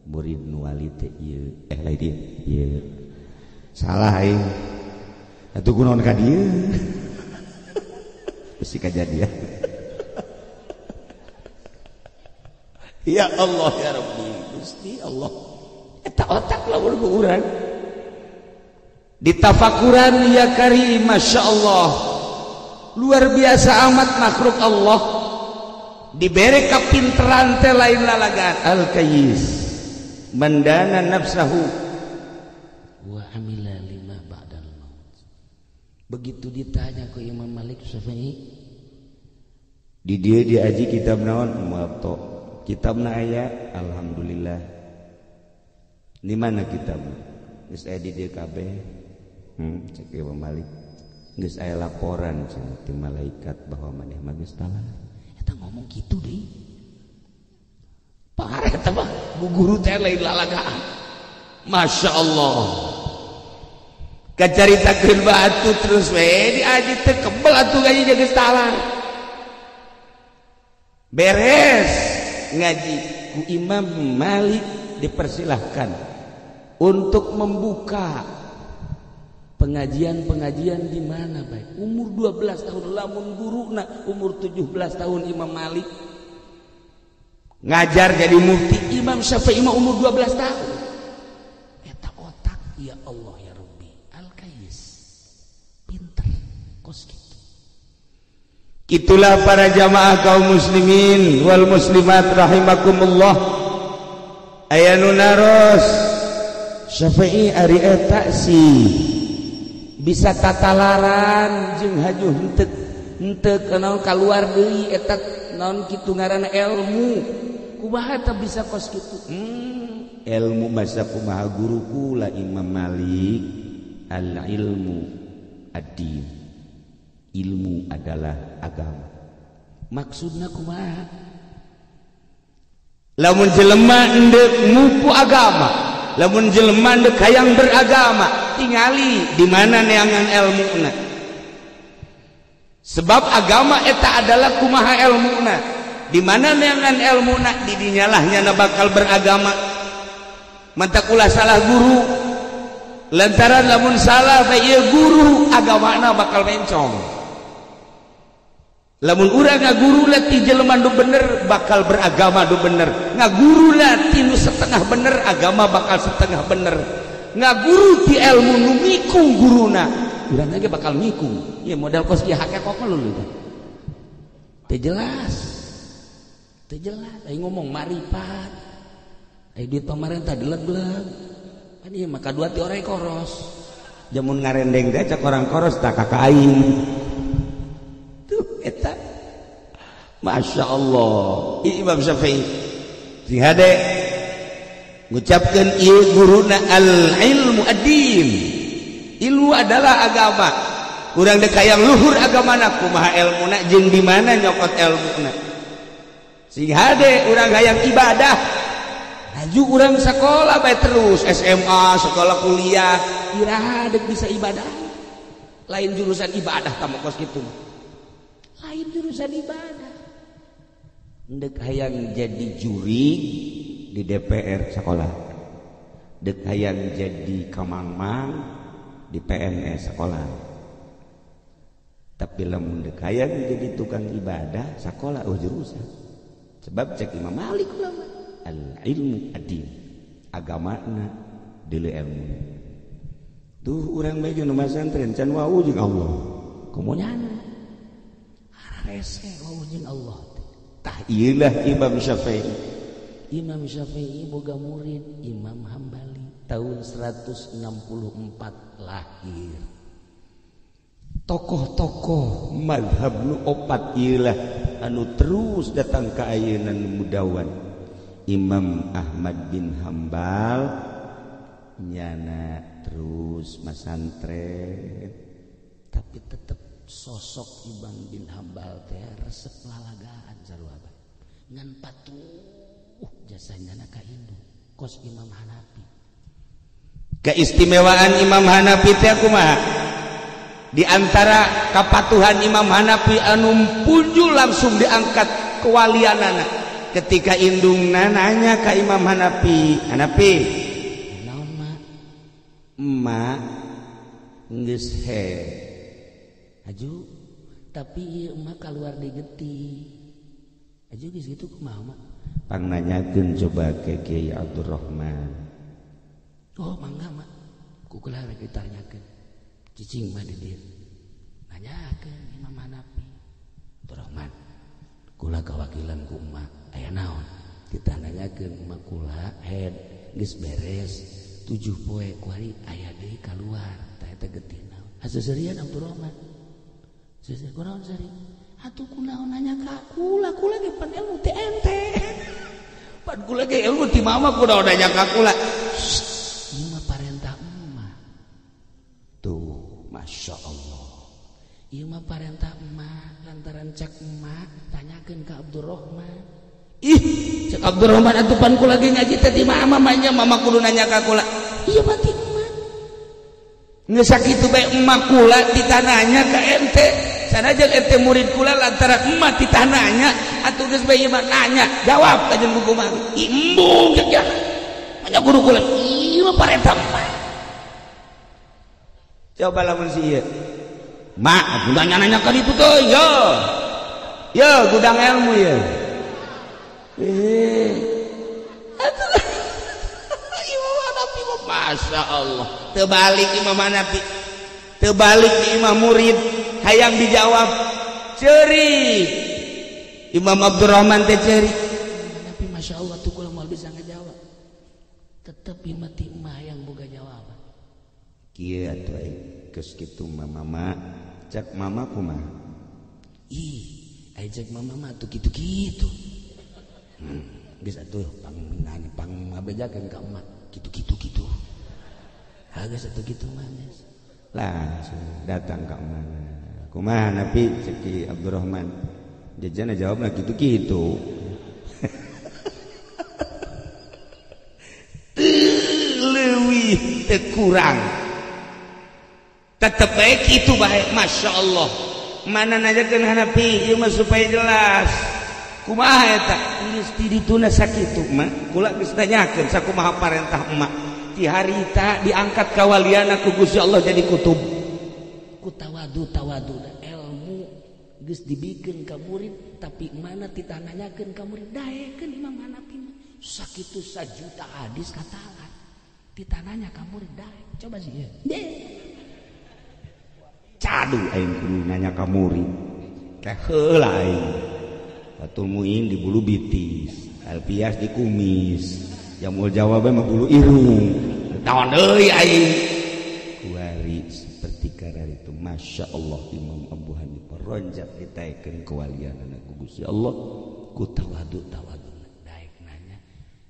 Murid nu wali teh ieu, lain ieu. Ieu. Salah aing. Atuh kunaon ka dieu? Bisi kajadian. Ya Allah ya Rabbi, Gusti Allah. Eta otak lamun ku urang. Ditafakuran ya karim, Masya Allah. Luar biasa amat makhluk Allah. Diberi kapinteran teh lain lalagaan. Al-Kayyis mandana nafsahu wa amila lima ba'dal maut. Begitu ditanya ke Imam Malik Syafi'i, di dia diaji kitab naon Muwatta. Kitabna aya alhamdulillah. Di mana kitabna? Geus aya di dieu kabeh. Cek Imam Malik. Geus aya laporan cenah ti malaikat bahwa maneh mah geus talar. Eta ngomong kitu deui. Parah eta mah, bu guru teh lain lalagaan. Masya Allah. Kacaritakeun batu terus we diaji teh kebel atuh gaji geus talar. Beres ngaji ku Imam Malik dipersilahkan untuk membuka pengajian-pengajian di mana baik. Umur 12 tahun lamun guruna umur 17 tahun Imam Malik ngajar jadi mufti. Imam Syafi'i mah umur 12 tahun. Eta otak ya Allah ya Rabbi. Al-Kayyis pinter kos kitu. Itulah para jamaah kaum muslimin wal muslimat rahimakumullah. Aya nu naros Syafi'i ari eta sih bisa tatalaran jeung haju henteu henteu naon kaluar deui eta naon kitu ngaranna ilmu. Kumaha eta bisa kos kitu? Ilmu masa kumaha guru kula Imam Malik, al ilmu ad-din. Ilmu adalah agama. Maksudna kumaha? Lamun jelema endek mupu agama, lamun jelema endek hayang beragama, tingali di mana neangan ilmuna. Sebab agama eta adalah kumaha ilmuna. Di mana neangan ilmuna, di dinyalah nyana bakal beragama. Mantak ulah salah guru. Lantaran lamun salah bae ieu guru agamana bakal mencong. Lamun urang ngaguru lah ti jelema nu bener bakal beragama nu bener. Ngaguru lah ti nu setengah bener agama bakal setengah bener. Ngaguru ti ilmu nu mikung guruna, urang ge bakal mikung. Ieu modal kos kieu hake kok lu teh. Teu jelas. Teu jelas aing ngomong maripat. Aing duit pamarentah dileg-leg. Kan ieu mah kadua ti orang koros. Jamun ngarendeng teh cak orang koros tak kakak aing. Tuh eta. Masya Allah. Imam Syafi'i sing hade ngucapkeun ieu guruna al ilmu ad-din. Ilmu adalah agama. Urang dek hayang luhur agamana kumaha ilmuna jeung di mana nyokot ilmuna. Sing hade urang hayang ibadah. Laju urang sekolah bae terus SMA, sekolah kuliah, iraha dek bisa ibadah. Lain jurusan ibadah tamu kos kitu. Lain jurusan ibadah. Ndek hayang jadi juri di DPR sekolah, dek hayang jadi kamangmang di PNS sekolah. Tapi lamun dek hayang jadi tukang ibadah sekolah oh jurusan. Sebab cek Imam Malik ulama al ilmu adin, agamana deuleu ilmu. Tuh urang bae nu masantren can wau jeung Allah. Komo nyana hararese wau jeung Allah. Tah ieulah Imam Syafi'i. Imam Syafi'i boga murid Imam Hambali tahun 164 lahir. Tokoh-tokoh mazhab nu opat ieulah anu terus datang ka ayeuna nu mudawan. Imam Ahmad bin Hambal nyana terus masantren, tapi tetep sosok Imam bin Hambal teh resep lalagaan sarua bae. Ngan patuh jasanya na ka indung kos Imam Hanafi. Keistimewaan Imam Hanafi teh kumaha? Di antara kapatuhan Imam Hanafi anu punjul langsung diangkat kewalianana. Ketika indungna nanya ka Imam Hanafi, "Hanafi, naon mak?" "Emak geus he." Aju, tapi ieu emak kaluar di getih. Aju geus kitu kumaha mak? Pang nanyakeun coba ke Kiai Abdurrahman. Oh, mangga mak. Ku kula rek ditanyakeun. Cicing mah di dieu. Nanyakeun Imam Hanafi. Abdurrahman, kula kawakilan ku emak. Aya naon? Ditanyakeun emak kula head geus beres 7 poe kuari aya deui kaluar. Tah eta getih naon? Haseuserian Abdurrahman. Seuseur kunaon seri? Atuh kunaon nanya ka kula, kula ge pan ilmu teh ente. Pan kula ge ilmu ti mama kunaon nanya ka kula. Ieu mah parentah emak. Tuh, Masya Allah. Ieu mah parentah emak, lantaran cek emak tanyakeun ka Abdurrahman. Ih, cek Abdurrahman atuh pan kula ge ngaji teh ti mama mah nya mama kudu nanya ka kula. Ieu mah ti emak. Geus sakitu bae emak kula ditananya ka ente. Sanajan ente murid kula lantaran emak ditananya atuh geus bae ieu mah nanya, jawab ka jeung buku mah. Embung cek ya. Nya kudu kula. Ieu mah parentah emak. Coba lamun si ieu. Mak, gudang nanya ka ditu teh, yo. Yo, gudang ilmu ye. Imam Hanafi Masya Allah. Terbalik Imam Hanafi. Terbalik di imam murid hayang dijawab. Ceri. Imam Abdurrahman teh ceri. Hanafi Masya Allah tuh kula moal bisa ngejawab. Tetep imah ti emak yang boga jawaban. Kieu atuh aing geus kitu mama cek mama kumaha? Ih, aya cek mama mah tuh kitu-kitu. Geus atuh pang nanya pang ngabejakeun ka emak kitu-kitu kitu. Ha geus atuh kitu mah geus. Langsung datang ka mana? Kumaha Nabi cek Ki Abdurrahman. Jajana jawabna kitu-kitu. Leuwih teu kurang. Tetep baik itu baik, Masya Allah. Mana nanyakeun Hanafi ieu mah supaya jelas. Kumaha eta? Geus ti dituna sakitu mah, kula geus nanyakeun sakumaha parentah emak. Ti harita diangkat kawaliana ku Gusti Allah jadi kutub. Ku tawadu tawadu ilmu geus dibikeun ka murid, tapi mana ditanyakeun ka murid daekeun Imam Hanafi mah. Sakitu sajuta hadis katalan. Ditananya ka murid daek. Coba sih ya. Cadu aing kudu nanya ka murid. Teh heula aing. Fathul Muin di bulu bitis, Alpias di kumis, Jamul Jawab mah bulu irung. Naon deui aing. Kuari seperti karar itu Masya Allah Imam Abu Hanifah ronjak ditaekeun kewalianana ku Gusti Allah ku tawadu tawadu daek nanya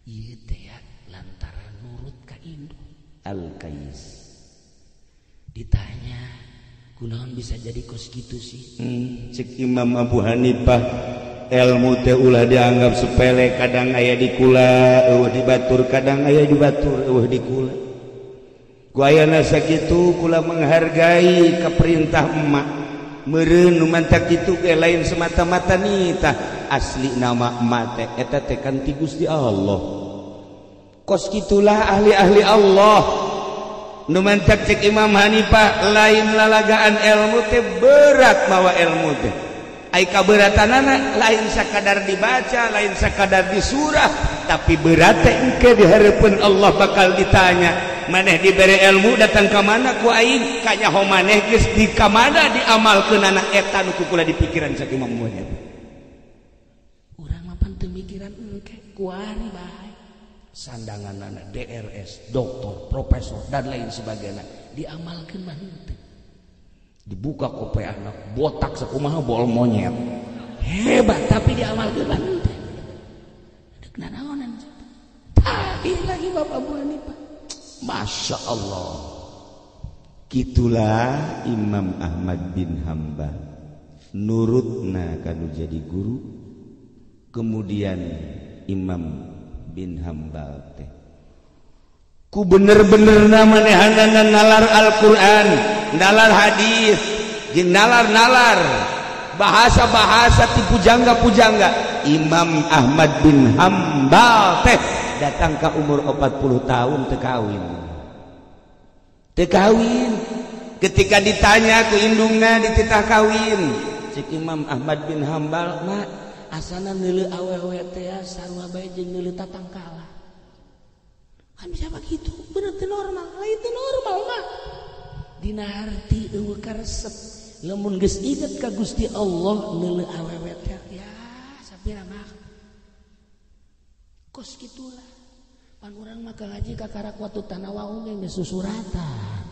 ieu teh ya lantaran nurut ka indung Al Qais. Ditanya kunaon bisa jadi kos gitu sih? Cek Imam Abu Hanifah ilmu teh ulah dianggap sepele, kadang aya di kula eueuh di batur, kadang aya di batur eueuh di kula. Ku ayana sakitu kula menghargai ka perintah emak. Meureun nu mantak kitu ge lain semata-mata nitah asli nama emak teh eta teh kan ti Gusti Allah. Kos kitulah ahli-ahli Allah. Nu mantak cek Imam Hanifah lain lalagaan ilmu teh berat mawa ilmu teh. Ai kaberatanana lain sakadar dibaca, lain sakadar disurah, tapi berat teh engke di hareupeun Allah bakal ditanya. Maneh dibere ilmu datang ka mana ku aing, kanyaho maneh geus di ka mana diamalkeunana eta nu ku kula dipikiran saking Imam Hanifah. Urang mah pan teu mikiran engke kuari bae. Sandangan anak DRS, doktor, profesor dan lain sebagainya diamalkan mah henteu. Dibuka kope anak botak sakumaha bol monyet. Hebat tapi diamalkan mah henteu. Deuk nanaonan. Tapi lagi Bapak Abu Hanifah. Masya Allah. Kitulah Imam Ahmad bin Hambal. Nurutna kanu jadi guru. Kemudian Imam bin Hambal teh ku bener-bener manehanana nalar Al-Qur'an, nalar hadis, jeung nalar-nalar bahasa-bahasa ti pujangga-pujangga. Imam Ahmad bin Hambal teh datang ka umur 40 tahun teu kawin. Teu kawin. Ketika ditanya ku indungna dititah kawin, cek Imam Ahmad bin Hambal, "Mak, asana neuleuh awewe teh sarua bae jeung neuleuh tatangkala." Kan bisa begitu, bener teu normal, lain teu normal mah. Dina harti eueuh karesep, lamun geus inget ka Gusti Allah neuleuh awewe teh ya sapira mah. Kos kitulah. Pan urang mah ngaji ka karak watu tanawau ge geus susuratan.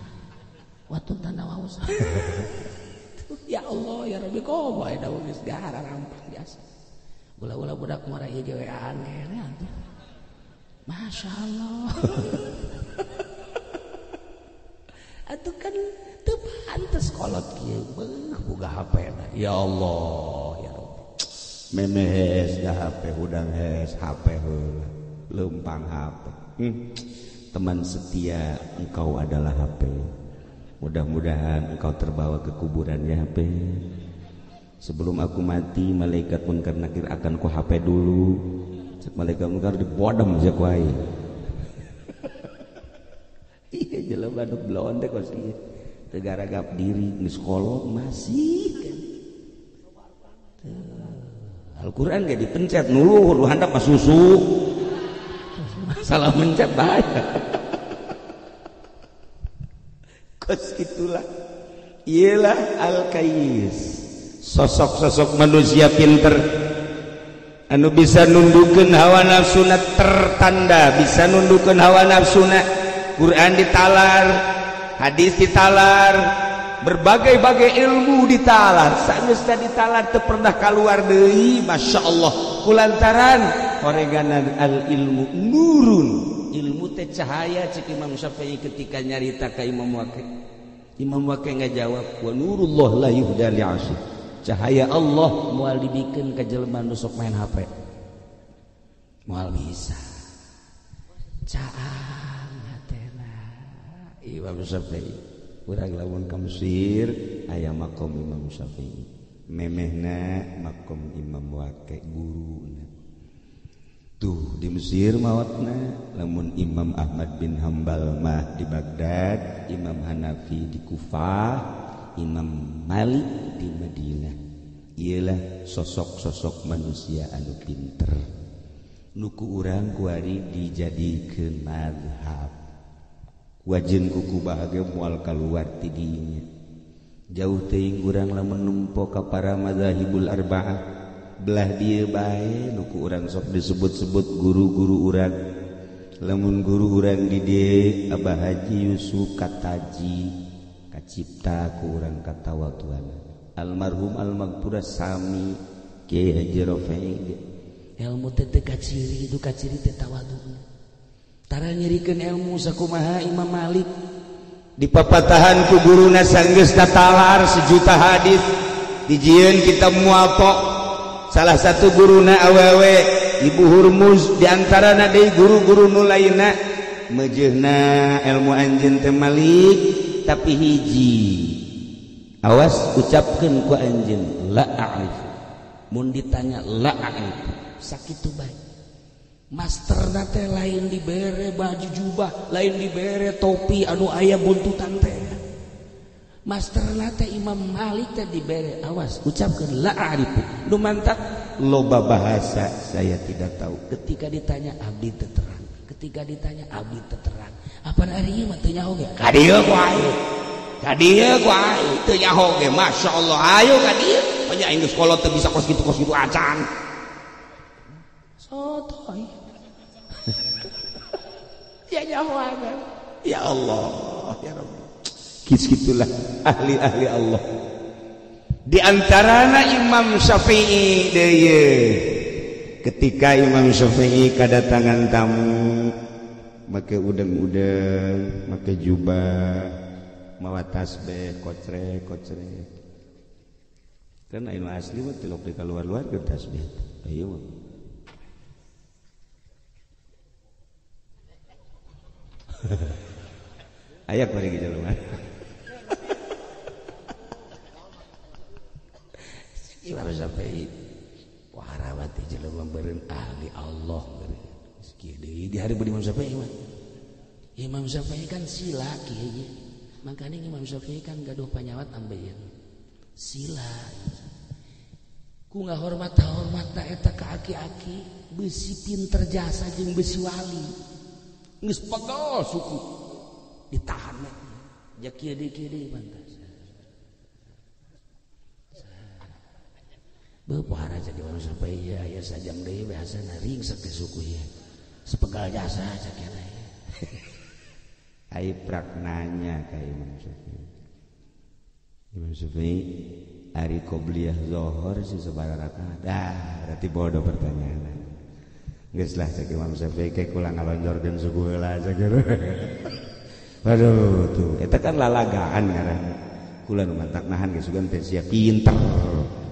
Watu tanawau. Ya Allah ya Rabbi komo eta geus gahara rampang biasa. Ulah-ulah budak mara ieu ge aneh atuh. Masya Allah. Atuh kan teu pantes kolot kieu beuh boga HP na. Ya Allah ya Rabbi. Memehes da HP hudang hes HP heula. Leumpang HP. Teman setia engkau adalah HP. Mudah-mudahan engkau terbawa ke kuburan ya HP. Sebelum aku mati malaikat munkar nakir akan ku HP dulu. Cek malaikat munkar dibodem je ku aing. Iya jelema nu blonde kos ieu. Teu garagap diri geus kolot masih kan. Al-Qur'an ge dipencet nu luhur nu handap mah susu. Salah mencet bahaya. Kos itulah. Iyalah al-kais. Sosok-sosok manusia pinter anu bisa nundukeun hawa nafsuna tertanda, bisa nundukeun hawa nafsuna. Quran ditalar, hadis ditalar, berbagai-bagai ilmu ditalar. Sageus ditalar teu pernah kaluar deui, Masya Allah. Kulantaran horeganan al ilmu nurun, ilmu teh cahaya cek Imam Syafi'i ketika nyarita ka Imam Waqi. Imam Waqi ngajawab, wa nurullah la yuhda li'asi. Cahaya Allah moal dibikeun ka jelema nu sok main HP. Moal bisa. Caang hatena. Imam Syafi'i. Urang lamun ka Mesir aya makom Imam Syafi'i. Memehna makom Imam Waqi guruna. Tuh di Mesir mawatna, lamun Imam Ahmad bin Hambal mah di Baghdad, Imam Hanafi di Kufah, Imam Malik di Madinah. Ialah sosok-sosok manusia anu pinter. Nu ku urang kuari dijadikeun mazhab. Wajeun kuku bahagia moal kaluar ti dinya. Jauh teuing urang lamun nempo ka para mazahibul arba'ah. Belah dieu bae nu ku urang sok disebut-sebut guru-guru urang. Lamun guru urang di dieu Abah Haji Yusuf Kataji kacipta ku urang katawatuan. Almarhum almagpura sami Kiai Haji Rafi'i. Ilmu teh teu kaciri, itu kaciri teh tawaduna. Tara nyerikeun ilmu sakumaha Imam Malik dipapatahan ku guruna sanggeus tatalar sejuta hadis dijieun kitab Muwatta. Salah satu guruna awewe Ibu Hurmuz diantarana deui guru-guru nu lainna meujeuhna ilmu anjeun teh Malik tapi hiji awas ucapkeun ku anjeun la a'rif. Mun ditanya la a'rif sakitu bae. Masterna teh lain dibere baju jubah, lain dibere topi anu aya buntutan teh. Masterna teh Imam Malik teh dibere awas ucapkeun la a'rifu. Nu mantak loba bahasa saya tidak tahu. Ketika ditanya abdi teu terang, ketika ditanya abdi teu terang. Apa ari ieu mah teu nyaho ge? Ka dieu ku aing. Ka dieu ku aing teu nyaho ge, masyaallah ayo ka dieu. Nya aing geus kolot teu bisa kos kitu acan. Sotoy. Ya nyahoan. Ya Allah, ya Rabbi. Gitulah ahli-ahli Allah. Di antarana Imam Syafi'i deui. Ketika Imam Syafi'i kedatangan tamu make udeng-udeng, make jubah, mawa tasbih, kocrek-kocrek. Kan anu asli mah tilok di keluar-luar ke tasbih. Ayo mah. Aya bari jelema. Imam Syafi'i warawati jelema beureun ahli Allah beureun. Kieu deui di hari Imam Syafi'i mah. Imam Syafi'i kan sila kieu. Makanya Imam Syafi'i kan gaduh panyawat ambeien. Sila. Ku ngahormat-hormatna eta ka aki-aki beusi pinter jasa jeung beusi wali. Geus pegel suku ditahan we. Ja kieu deui pantas. Beuh jadi orang sampai ya ya sajam deui bahasana ringsek teh suku ieu. Sepegal jasa cakena ieu. Ai prak nanya ka Imam Syafi'i. Imam Syafi'i ari qobliyah zuhur si sabaraha rakaat. Dah berarti bodoh pertanyaan. Geus lah cek Imam Syafi'i ke kula ngalonjorkeun suku heula cek. Waduh tuh eta kan lalagaan ngaranna. Kula nu mantak nahan geus sugan teh sia pinter.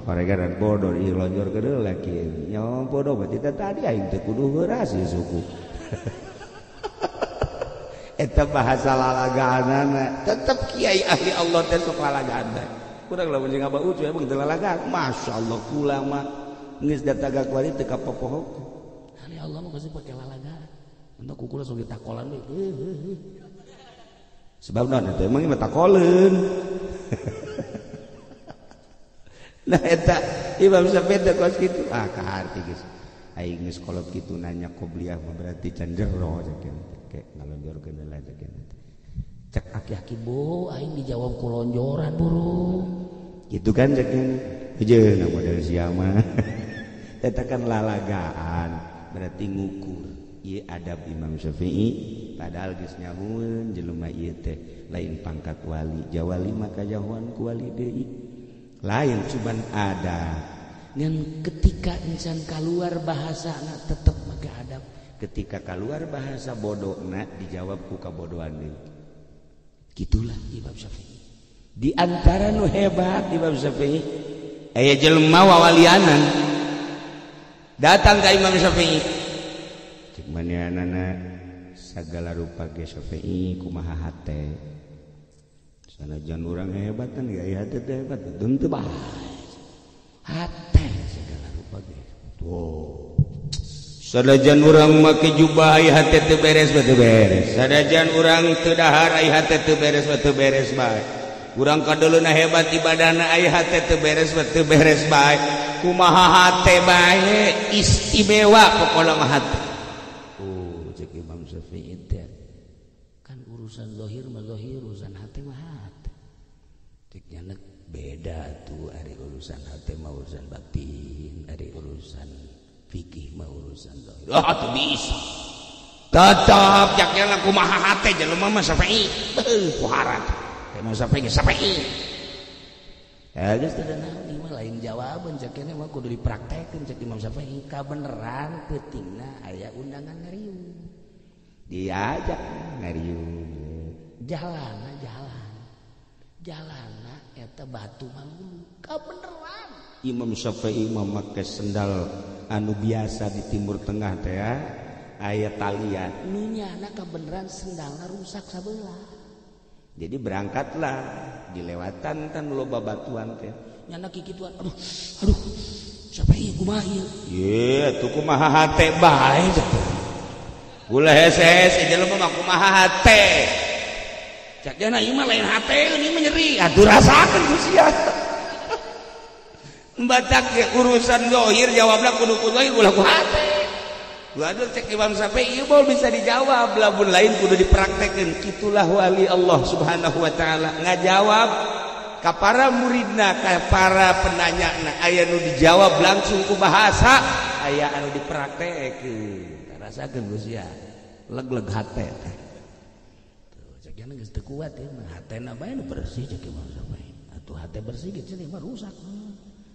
Paregaran bodoh dilonjor ke deui lagi. Nya bodoh berarti tadi aing teh kudu heuras ieu suku. Eta bahasa lalagaanana tetep kiai ahli Allah teh sok lalagaan teh. Kurang lamun jeung Abah Ucu emang teu lalagaan. Masyaallah kula mah geus datagak wari teu kapopohok. Ahli Allah mah pasti pake lalagaan. Entah kukula sok ditakolan we. Sebab naon eta emang mah takoleun. Nah eta Imam Syafi'i teh kos kitu ah kaharti geus aing geus kolot kitu nanya qobliyah mah berarti can jero cek ke ngalonjorkeun heula cek cek aki-aki bo aing dijawab ku lonjoran burung kitu kan cek heujeuna model sia mah eta kan lalagaan berarti ngukur ieu adab Imam Syafi'i padahal geus nyahueun jelema ieu teh lain pangkat wali jawali maka jahuan ku wali deui lain cuman ada ngan ketika insan keluar bahasa na tetep make adab ketika keluar bahasa bodoh na dijawab ku kabodohan deui gitulah Imam Syafi'i di antara nu hebat Imam Syafi'i aya jelema wawalianan datang ka Imam Syafi'i cek manehanana sagala rupa ge Syafi'i kumaha hate sanajan urang hebat kan gaya hate teh hebat teu bae hate segala rupa ge tuh sanajan urang make jubah ai hate teu beres teu beres sanajan urang teu dahar ai hate teu beres teu beres bae urang kadeuleuna hebat ibadahna ai hate teu beres teu beres bae kumaha hate bae istimewa pokona mah hate. Oh cek Imam Syafi'i teh kan urusan zahir mah zahir urusan hate mah hate cek nyanek beda tuh ari urusan hate mah urusan batin ari urusan fikih mah urusan zahir. Ah teu bisa tetep cek nyanek kumaha hate jelema mah Syafi'i beuh pohara teh mah Syafi'i ge Syafi'i. Ya geus teu naon ieu mah lain jawaban cek nya mah kudu dipraktekeun cek Imam Syafi'i kabeneran peutingna aya undangan ngariung diajak ngariung jalana jalan jalana eta batu malulu kabeneran Imam Syafi'i memakai sendal anu biasa di Timur Tengah teh aya talian nu nyana kabeneran sendalna rusak sabelah. Jadi berangkatlah dilewatan kan loba batuan teh nyana kikituan aduh aduh Syafi'i kumaha ieu ye atuh kumaha hate bae. Ulah hese-hese jelema mah kumaha hate. Cak jana ieu mah lain hate ini mah nyeri. Atuh rasakeun ku sia. Batak ge urusan zahir jawabna kudu ku zahir ulah ku hate. Waduh cek Imam Syafi'i ieu bisa dijawab lamun lain kudu dipraktekeun. Itulah wali Allah Subhanahu wa taala ngajawab ka para muridna ka para penanyana aya nu dijawab langsung ku bahasa aya anu dipraktekeun. Rasakeun geus ya leg-leg hate teh. Tuh cek jana geus teu kuat ieu mah hatena bae nu bersih cek Imam Syafi'i. Atuh hate bersih geus cenah mah rusak.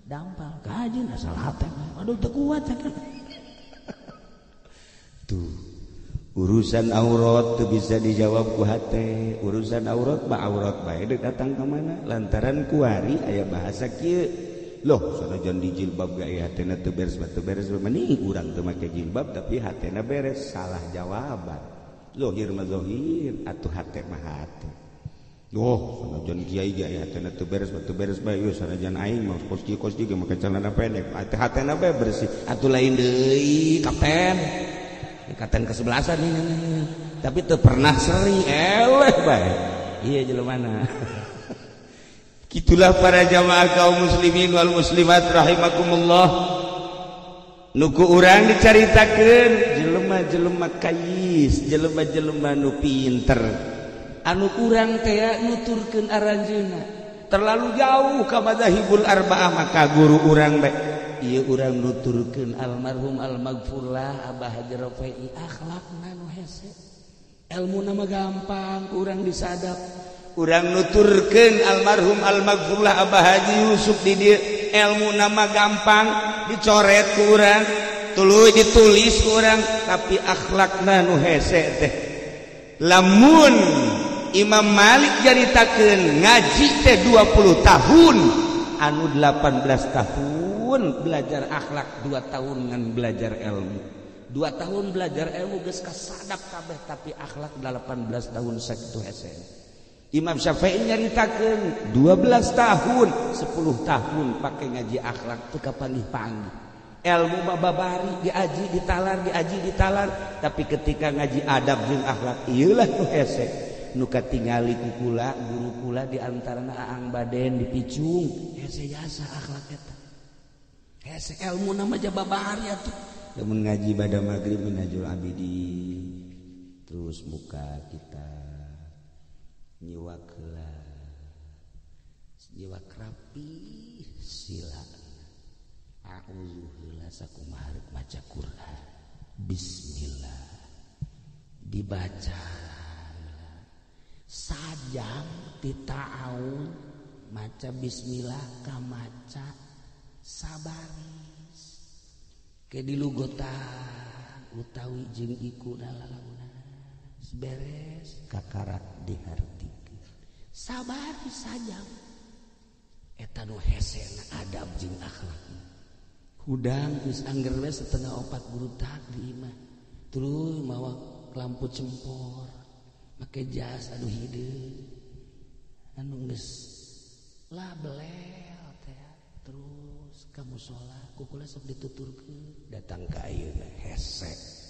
Dampal kajeun asal hate mah. Aduh teu kuat cek. Tuh urusan aurat teu bisa dijawab ku hate. Urusan aurat mah aurat bae deuk datang ka mana lantaran kuari aya bahasa kieu. Loh sanajan di jilbab ge hatena teu beres teu beres meni urang teu make jilbab tapi hatena beres salah jawaban. Zahir mah zahir atuh hate mah hate. Loh sanajan kiai ge hatena teu beres teu beres bae ieu sanajan aing mah kos kieu ge make celana pendek atuh hatena bae bersih atuh lain deui kapten. Kapten kesebelasan ini tapi teu pernah seri eleh bae. Ieu jelema. Itulah para jamaah kaum muslimin wal muslimat rahimakumullah. Nuku urang dicaritakeun jelema-jelema kayis, jelema-jelema nu pinter. Anu kurang teh nuturkeun aranjeunna. Terlalu jauh ka madzahibul arba'ah maka guru urang bae. Ieu urang nuturkeun almarhum almaghfurlah Abah Haji Rafi'i akhlakna nu hese. Elmuna mah gampang urang disadap. Urang nuturkeun almarhum almaghfurlah Abah Haji Yusuf di dieu elmu nama gampang dicoret ku urang tuluy ditulis ku urang tapi akhlakna nu hese teh. Lamun Imam Malik nyaritakeun ngaji teh 20 tahun anu 18 tahun belajar akhlak 2 tahun ngan belajar ilmu 2 tahun belajar ilmu geus kasadap kabeh tapi akhlak 18 tahun sakitu hese. Imam Syafi'i nyaritakeun 12 tahun 10 tahun pakai ngaji akhlak teu kapanggih-panggih. Ilmu mah babari diaji ditalar diaji ditalar tapi ketika ngaji adab jeung akhlak ieu lah nu hese nu katingali ku kula guru kula di antarana Aang Baden dipicung hese jasa akhlak eta. Hese ilmu na mah babari atuh. Lamun ngaji bada magrib Minhajul Abidin terus muka kita nyiwak heula nyiwak rapi sila a'udzu heula sakumaha rek maca Quran bismillah dibaca sajam ti ta'awun maca bismillah ka maca sabaris ke dilugotan utawi jeung iku lalalauna beres kakarak dihartikeun sabar sajam eta nu hesena adab jeung akhlak hudang geus angger we 3:30 guru tak di imah tuluy mawa lampu cempor make jas anu hideung anu geus lah belel teh terus ka musala ku kula sok dituturkeun datang ka ayeuna hese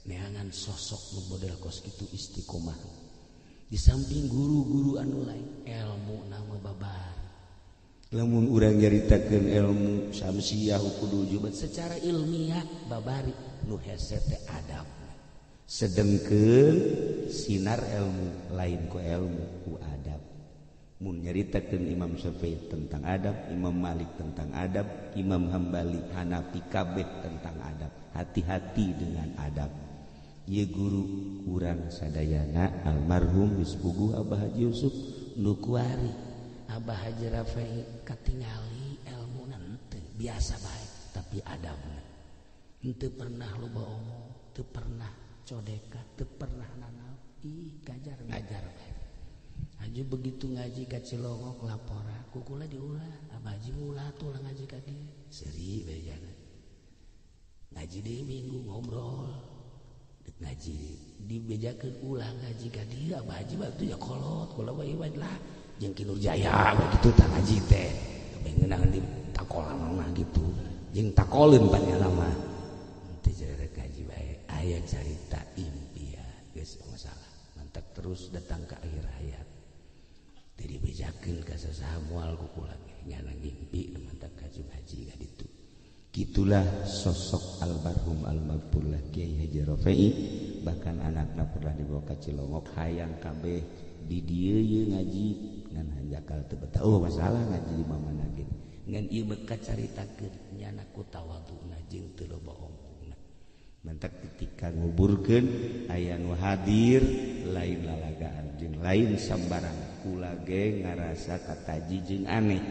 neangan sosok nu model kos kitu istiqomah di samping guru-guru anu lain ilmu nama babar lamun urang nyaritakeun ilmu samsiah kudu jubat secara ilmiah babari nu hese teh adab sedengkeun sinar ilmu lain ku ilmu ku adab mun nyaritakeun Imam Syafi'i tentang adab Imam Malik tentang adab Imam Hambali Hanafi kabeh tentang adab hati-hati dengan adab. Ieu guru urang sadayana almarhum geus puguh Abah Haji Yusuf nu kuari Abah Haji Rafi'i katingali elmuna henteu biasa bae tapi adabna henteu pernah loba omong teu pernah codeka teu pernah nanaon ih gajar ngajar bae. Haji begitu ngaji ka Cilongok laporan ku kula diulah Abah Haji ulah tuh lah ngaji ka dieu seuri bae jana ngaji deui minggu ngobrol ngaji dibejakeun ulah ngaji ka dieu Abah Haji waktu ya kolot kula we lah jeung Ki Nurjaya begitu tah ngaji teh ngeunang di takolan mah gitu jeung takoleun panjang mah teu rek ngaji bae aya carita impi. Geus masalah mantak terus datang ke akhir hayat teu dibejakeun ka sasaha moal ku kula ge nyana ngimpi mantak kajung haji ka ditu. Gitulah sosok almarhum almaghfurlah Kiai Haji Rofi'i, bahkan anakna pernah dibawa ka Cilongok hayang kabeh di dieu ye ngaji ngan hanjakal teu betah. Oh masalah ngaji di mamana ge ngan ieu mah caritakeun nyana ku tawaduna jeung teu loba omongna. Mantak ketika nguburkeun aya nu hadir lain lalagaan jeung lain sambarang kula ge ngarasa kataji jeung aneh.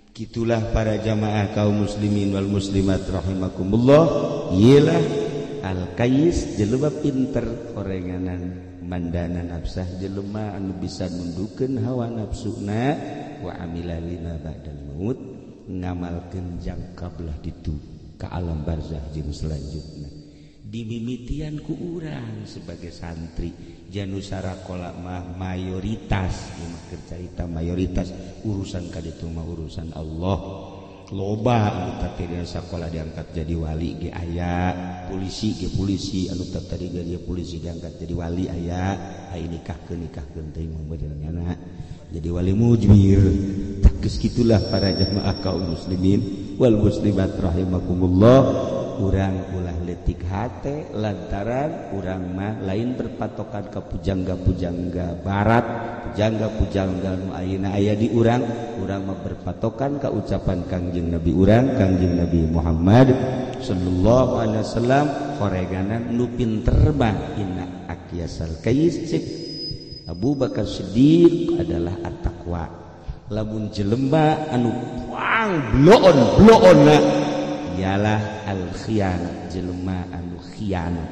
Gitulah para jamaah kaum muslimin wal muslimat rahimakumullah. Ialah al-kayis jelema pinter orenganan mandana nafsah jelema anu bisa nundukeun hawa nafsuna wa amila lima ba'dal maut ngamalkeun jangka belah ditu ka alam barzah jeung selanjutna. Dimimitian ku urang sebagai santri janusara kolak mah mayoritas ieu mah keur carita mayoritas urusan ka ditu mah urusan Allah. Loba anu tadi sakola diangkat jadi wali ge aya, polisi ge polisi anu tadi jadi polisi diangkat jadi wali aya, ai nikahkeun teuing mah model nyana jadi wali mujbir. Tah geus kitulah para jamaah kaum muslimin wal muslimat rahimakumullah. Urang ulah letik hate lantaran urang mah lain berpatokan ke pujangga-pujangga barat, pujangga-pujangga nu ayeuna aya di urang, urang mah berpatokan ka ucapan Kangjeng Nabi urang, Kangjeng Nabi Muhammad sallallahu alaihi wasallam horeganan nu pinter mah inna akyasal kayis cek Abu Bakar Siddiq adalah at-taqwa. Lamun jelema anu puang bloon-bloonna ialah al-khianat, jelema anu khianat.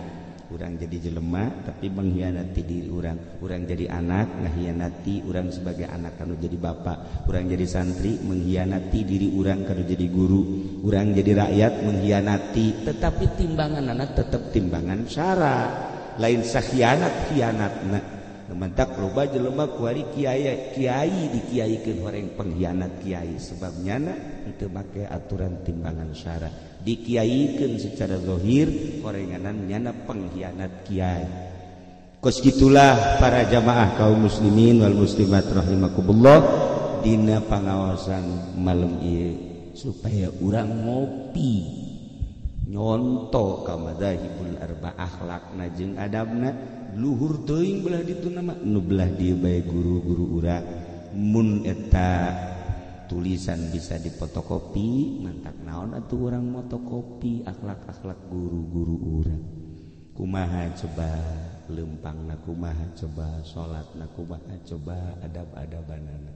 Urang jadi jelema tapi mengkhianati diri urang. Urang jadi anak ngakhianati urang sebagai anak anu jadi bapak. Urang jadi santri mengkhianati diri urang kanu jadi guru. Urang jadi rakyat mengkhianati, tetapi timbangan anak tetap timbangan syara. Lain sakhianat khianatna. Mantak loba jelema kuari kiai kiai dikiaikeun horeng pengkhianat kiai sebab nyana teu make aturan timbangan syara dikiaikeun secara zahir horenganan nyana pengkhianat kiai. Kos gitulah para jamaah kaum muslimin wal muslimat rahimakumullah dina pangawasan malam ieu supaya urang ngopi nyonto ka madzahibul arba'ah akhlakna jeung adabna luhur teuing belah ditu nama nu belah dieu bae guru-guru urang mun eta tulisan bisa dipotokopi mantak naon atuh urang motokopi akhlak-akhlak guru-guru urang kumaha coba lempangna kumaha coba salatna kumaha coba adab-adabanana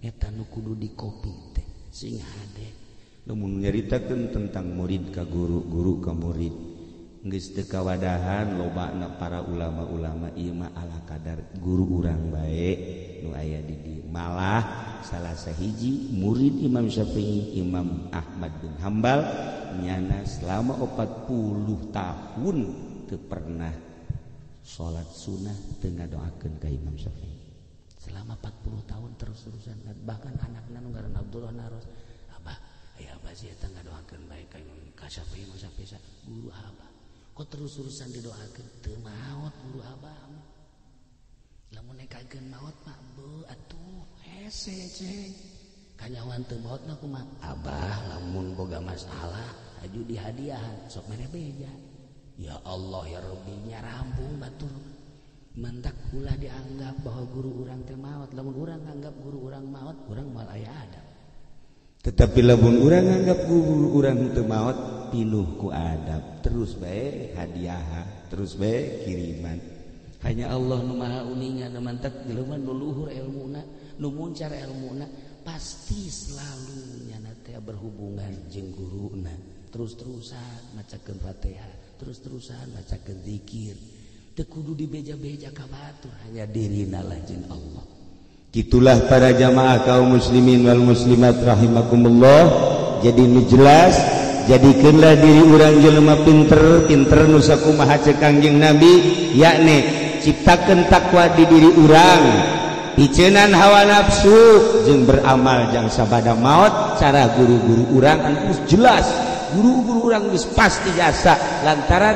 eta nu kudu dikopi teh sing hade. Lamun nyaritakeun tentang murid ka guru, guru ka murid geus teu kawadahan lobana para ulama-ulama ieu mah ala kadar guru urang bae nu aya di dieu. Malah salah sahiji murid Imam Syafi'i Imam Ahmad bin Hambal nyana selama 40 tahun teu pernah salat sunah teu ngadoakeun ka Imam Syafi'i. Selama 40 tahun terus-terusan bahkan anakna nu ngaranna Abdullah naros abah aya abah sih eta ngadoakeun bae ka Imam Syafi'i Imam Syafi'i guru abah kok terus-terusan didoakeun teu maot guru abah lamun nekakeun maot mah beuh atuh hese ceng kanyawan teu maotna kumaha abah lamun boga masalah aju dihadiahan sok mere beja ya Allah ya Rabbi nyarampung batur mantak ulah dianggap bahwa guru urang teh maot lamun urang nganggap guru urang maot urang moal aya adab. Tetapi lamun urang nganggap guru urang teu maot pinuh ku adab terus bae hadiah terus bae kiriman. Hanya Allah nu maha uninga nu mantak jelema nu luhur elmuna nu muncar elmuna pasti selalu nyana teh berhubungan jeung guruna terus-terusan macakeun Fatihah terus-terusan macakeun zikir teu kudu dibeja-beja ka batur hanya dirina lah jeung Allah. Gitulah para jamaah kaum muslimin wal muslimat rahimakumullah. Jadi nu jelas jadikeunlah diri urang jelema pinter pinter nu sakumaha ceuk Kangjeng Nabi yakni ciptakeun takwa di diri urang piceunan hawa nafsu jeung beramal jang sabada maot. Cara guru-guru urang anu jelas guru-guru urang geus pasti jasa lantaran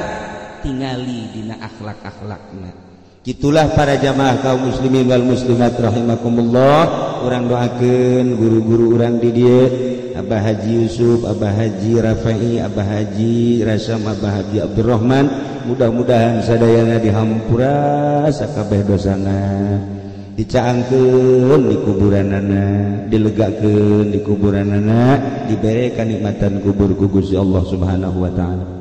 katingali dina akhlak-akhlakna. Itulah para jamaah kaum muslimin wal muslimat rahimakumullah. Urang doakeun guru-guru urang di dieu, Abah Haji Yusuf, Abah Haji Rafai, Abah Haji Rasam, Abah Haji Abdurrahman, mudah-mudahan sadayana dihampura sakabeh dosana, dicaangkeun di kuburanana, dilegakeun di kuburanana, dibere kanikmatan kubur ku Gusti Allah Subhanahu wa taala.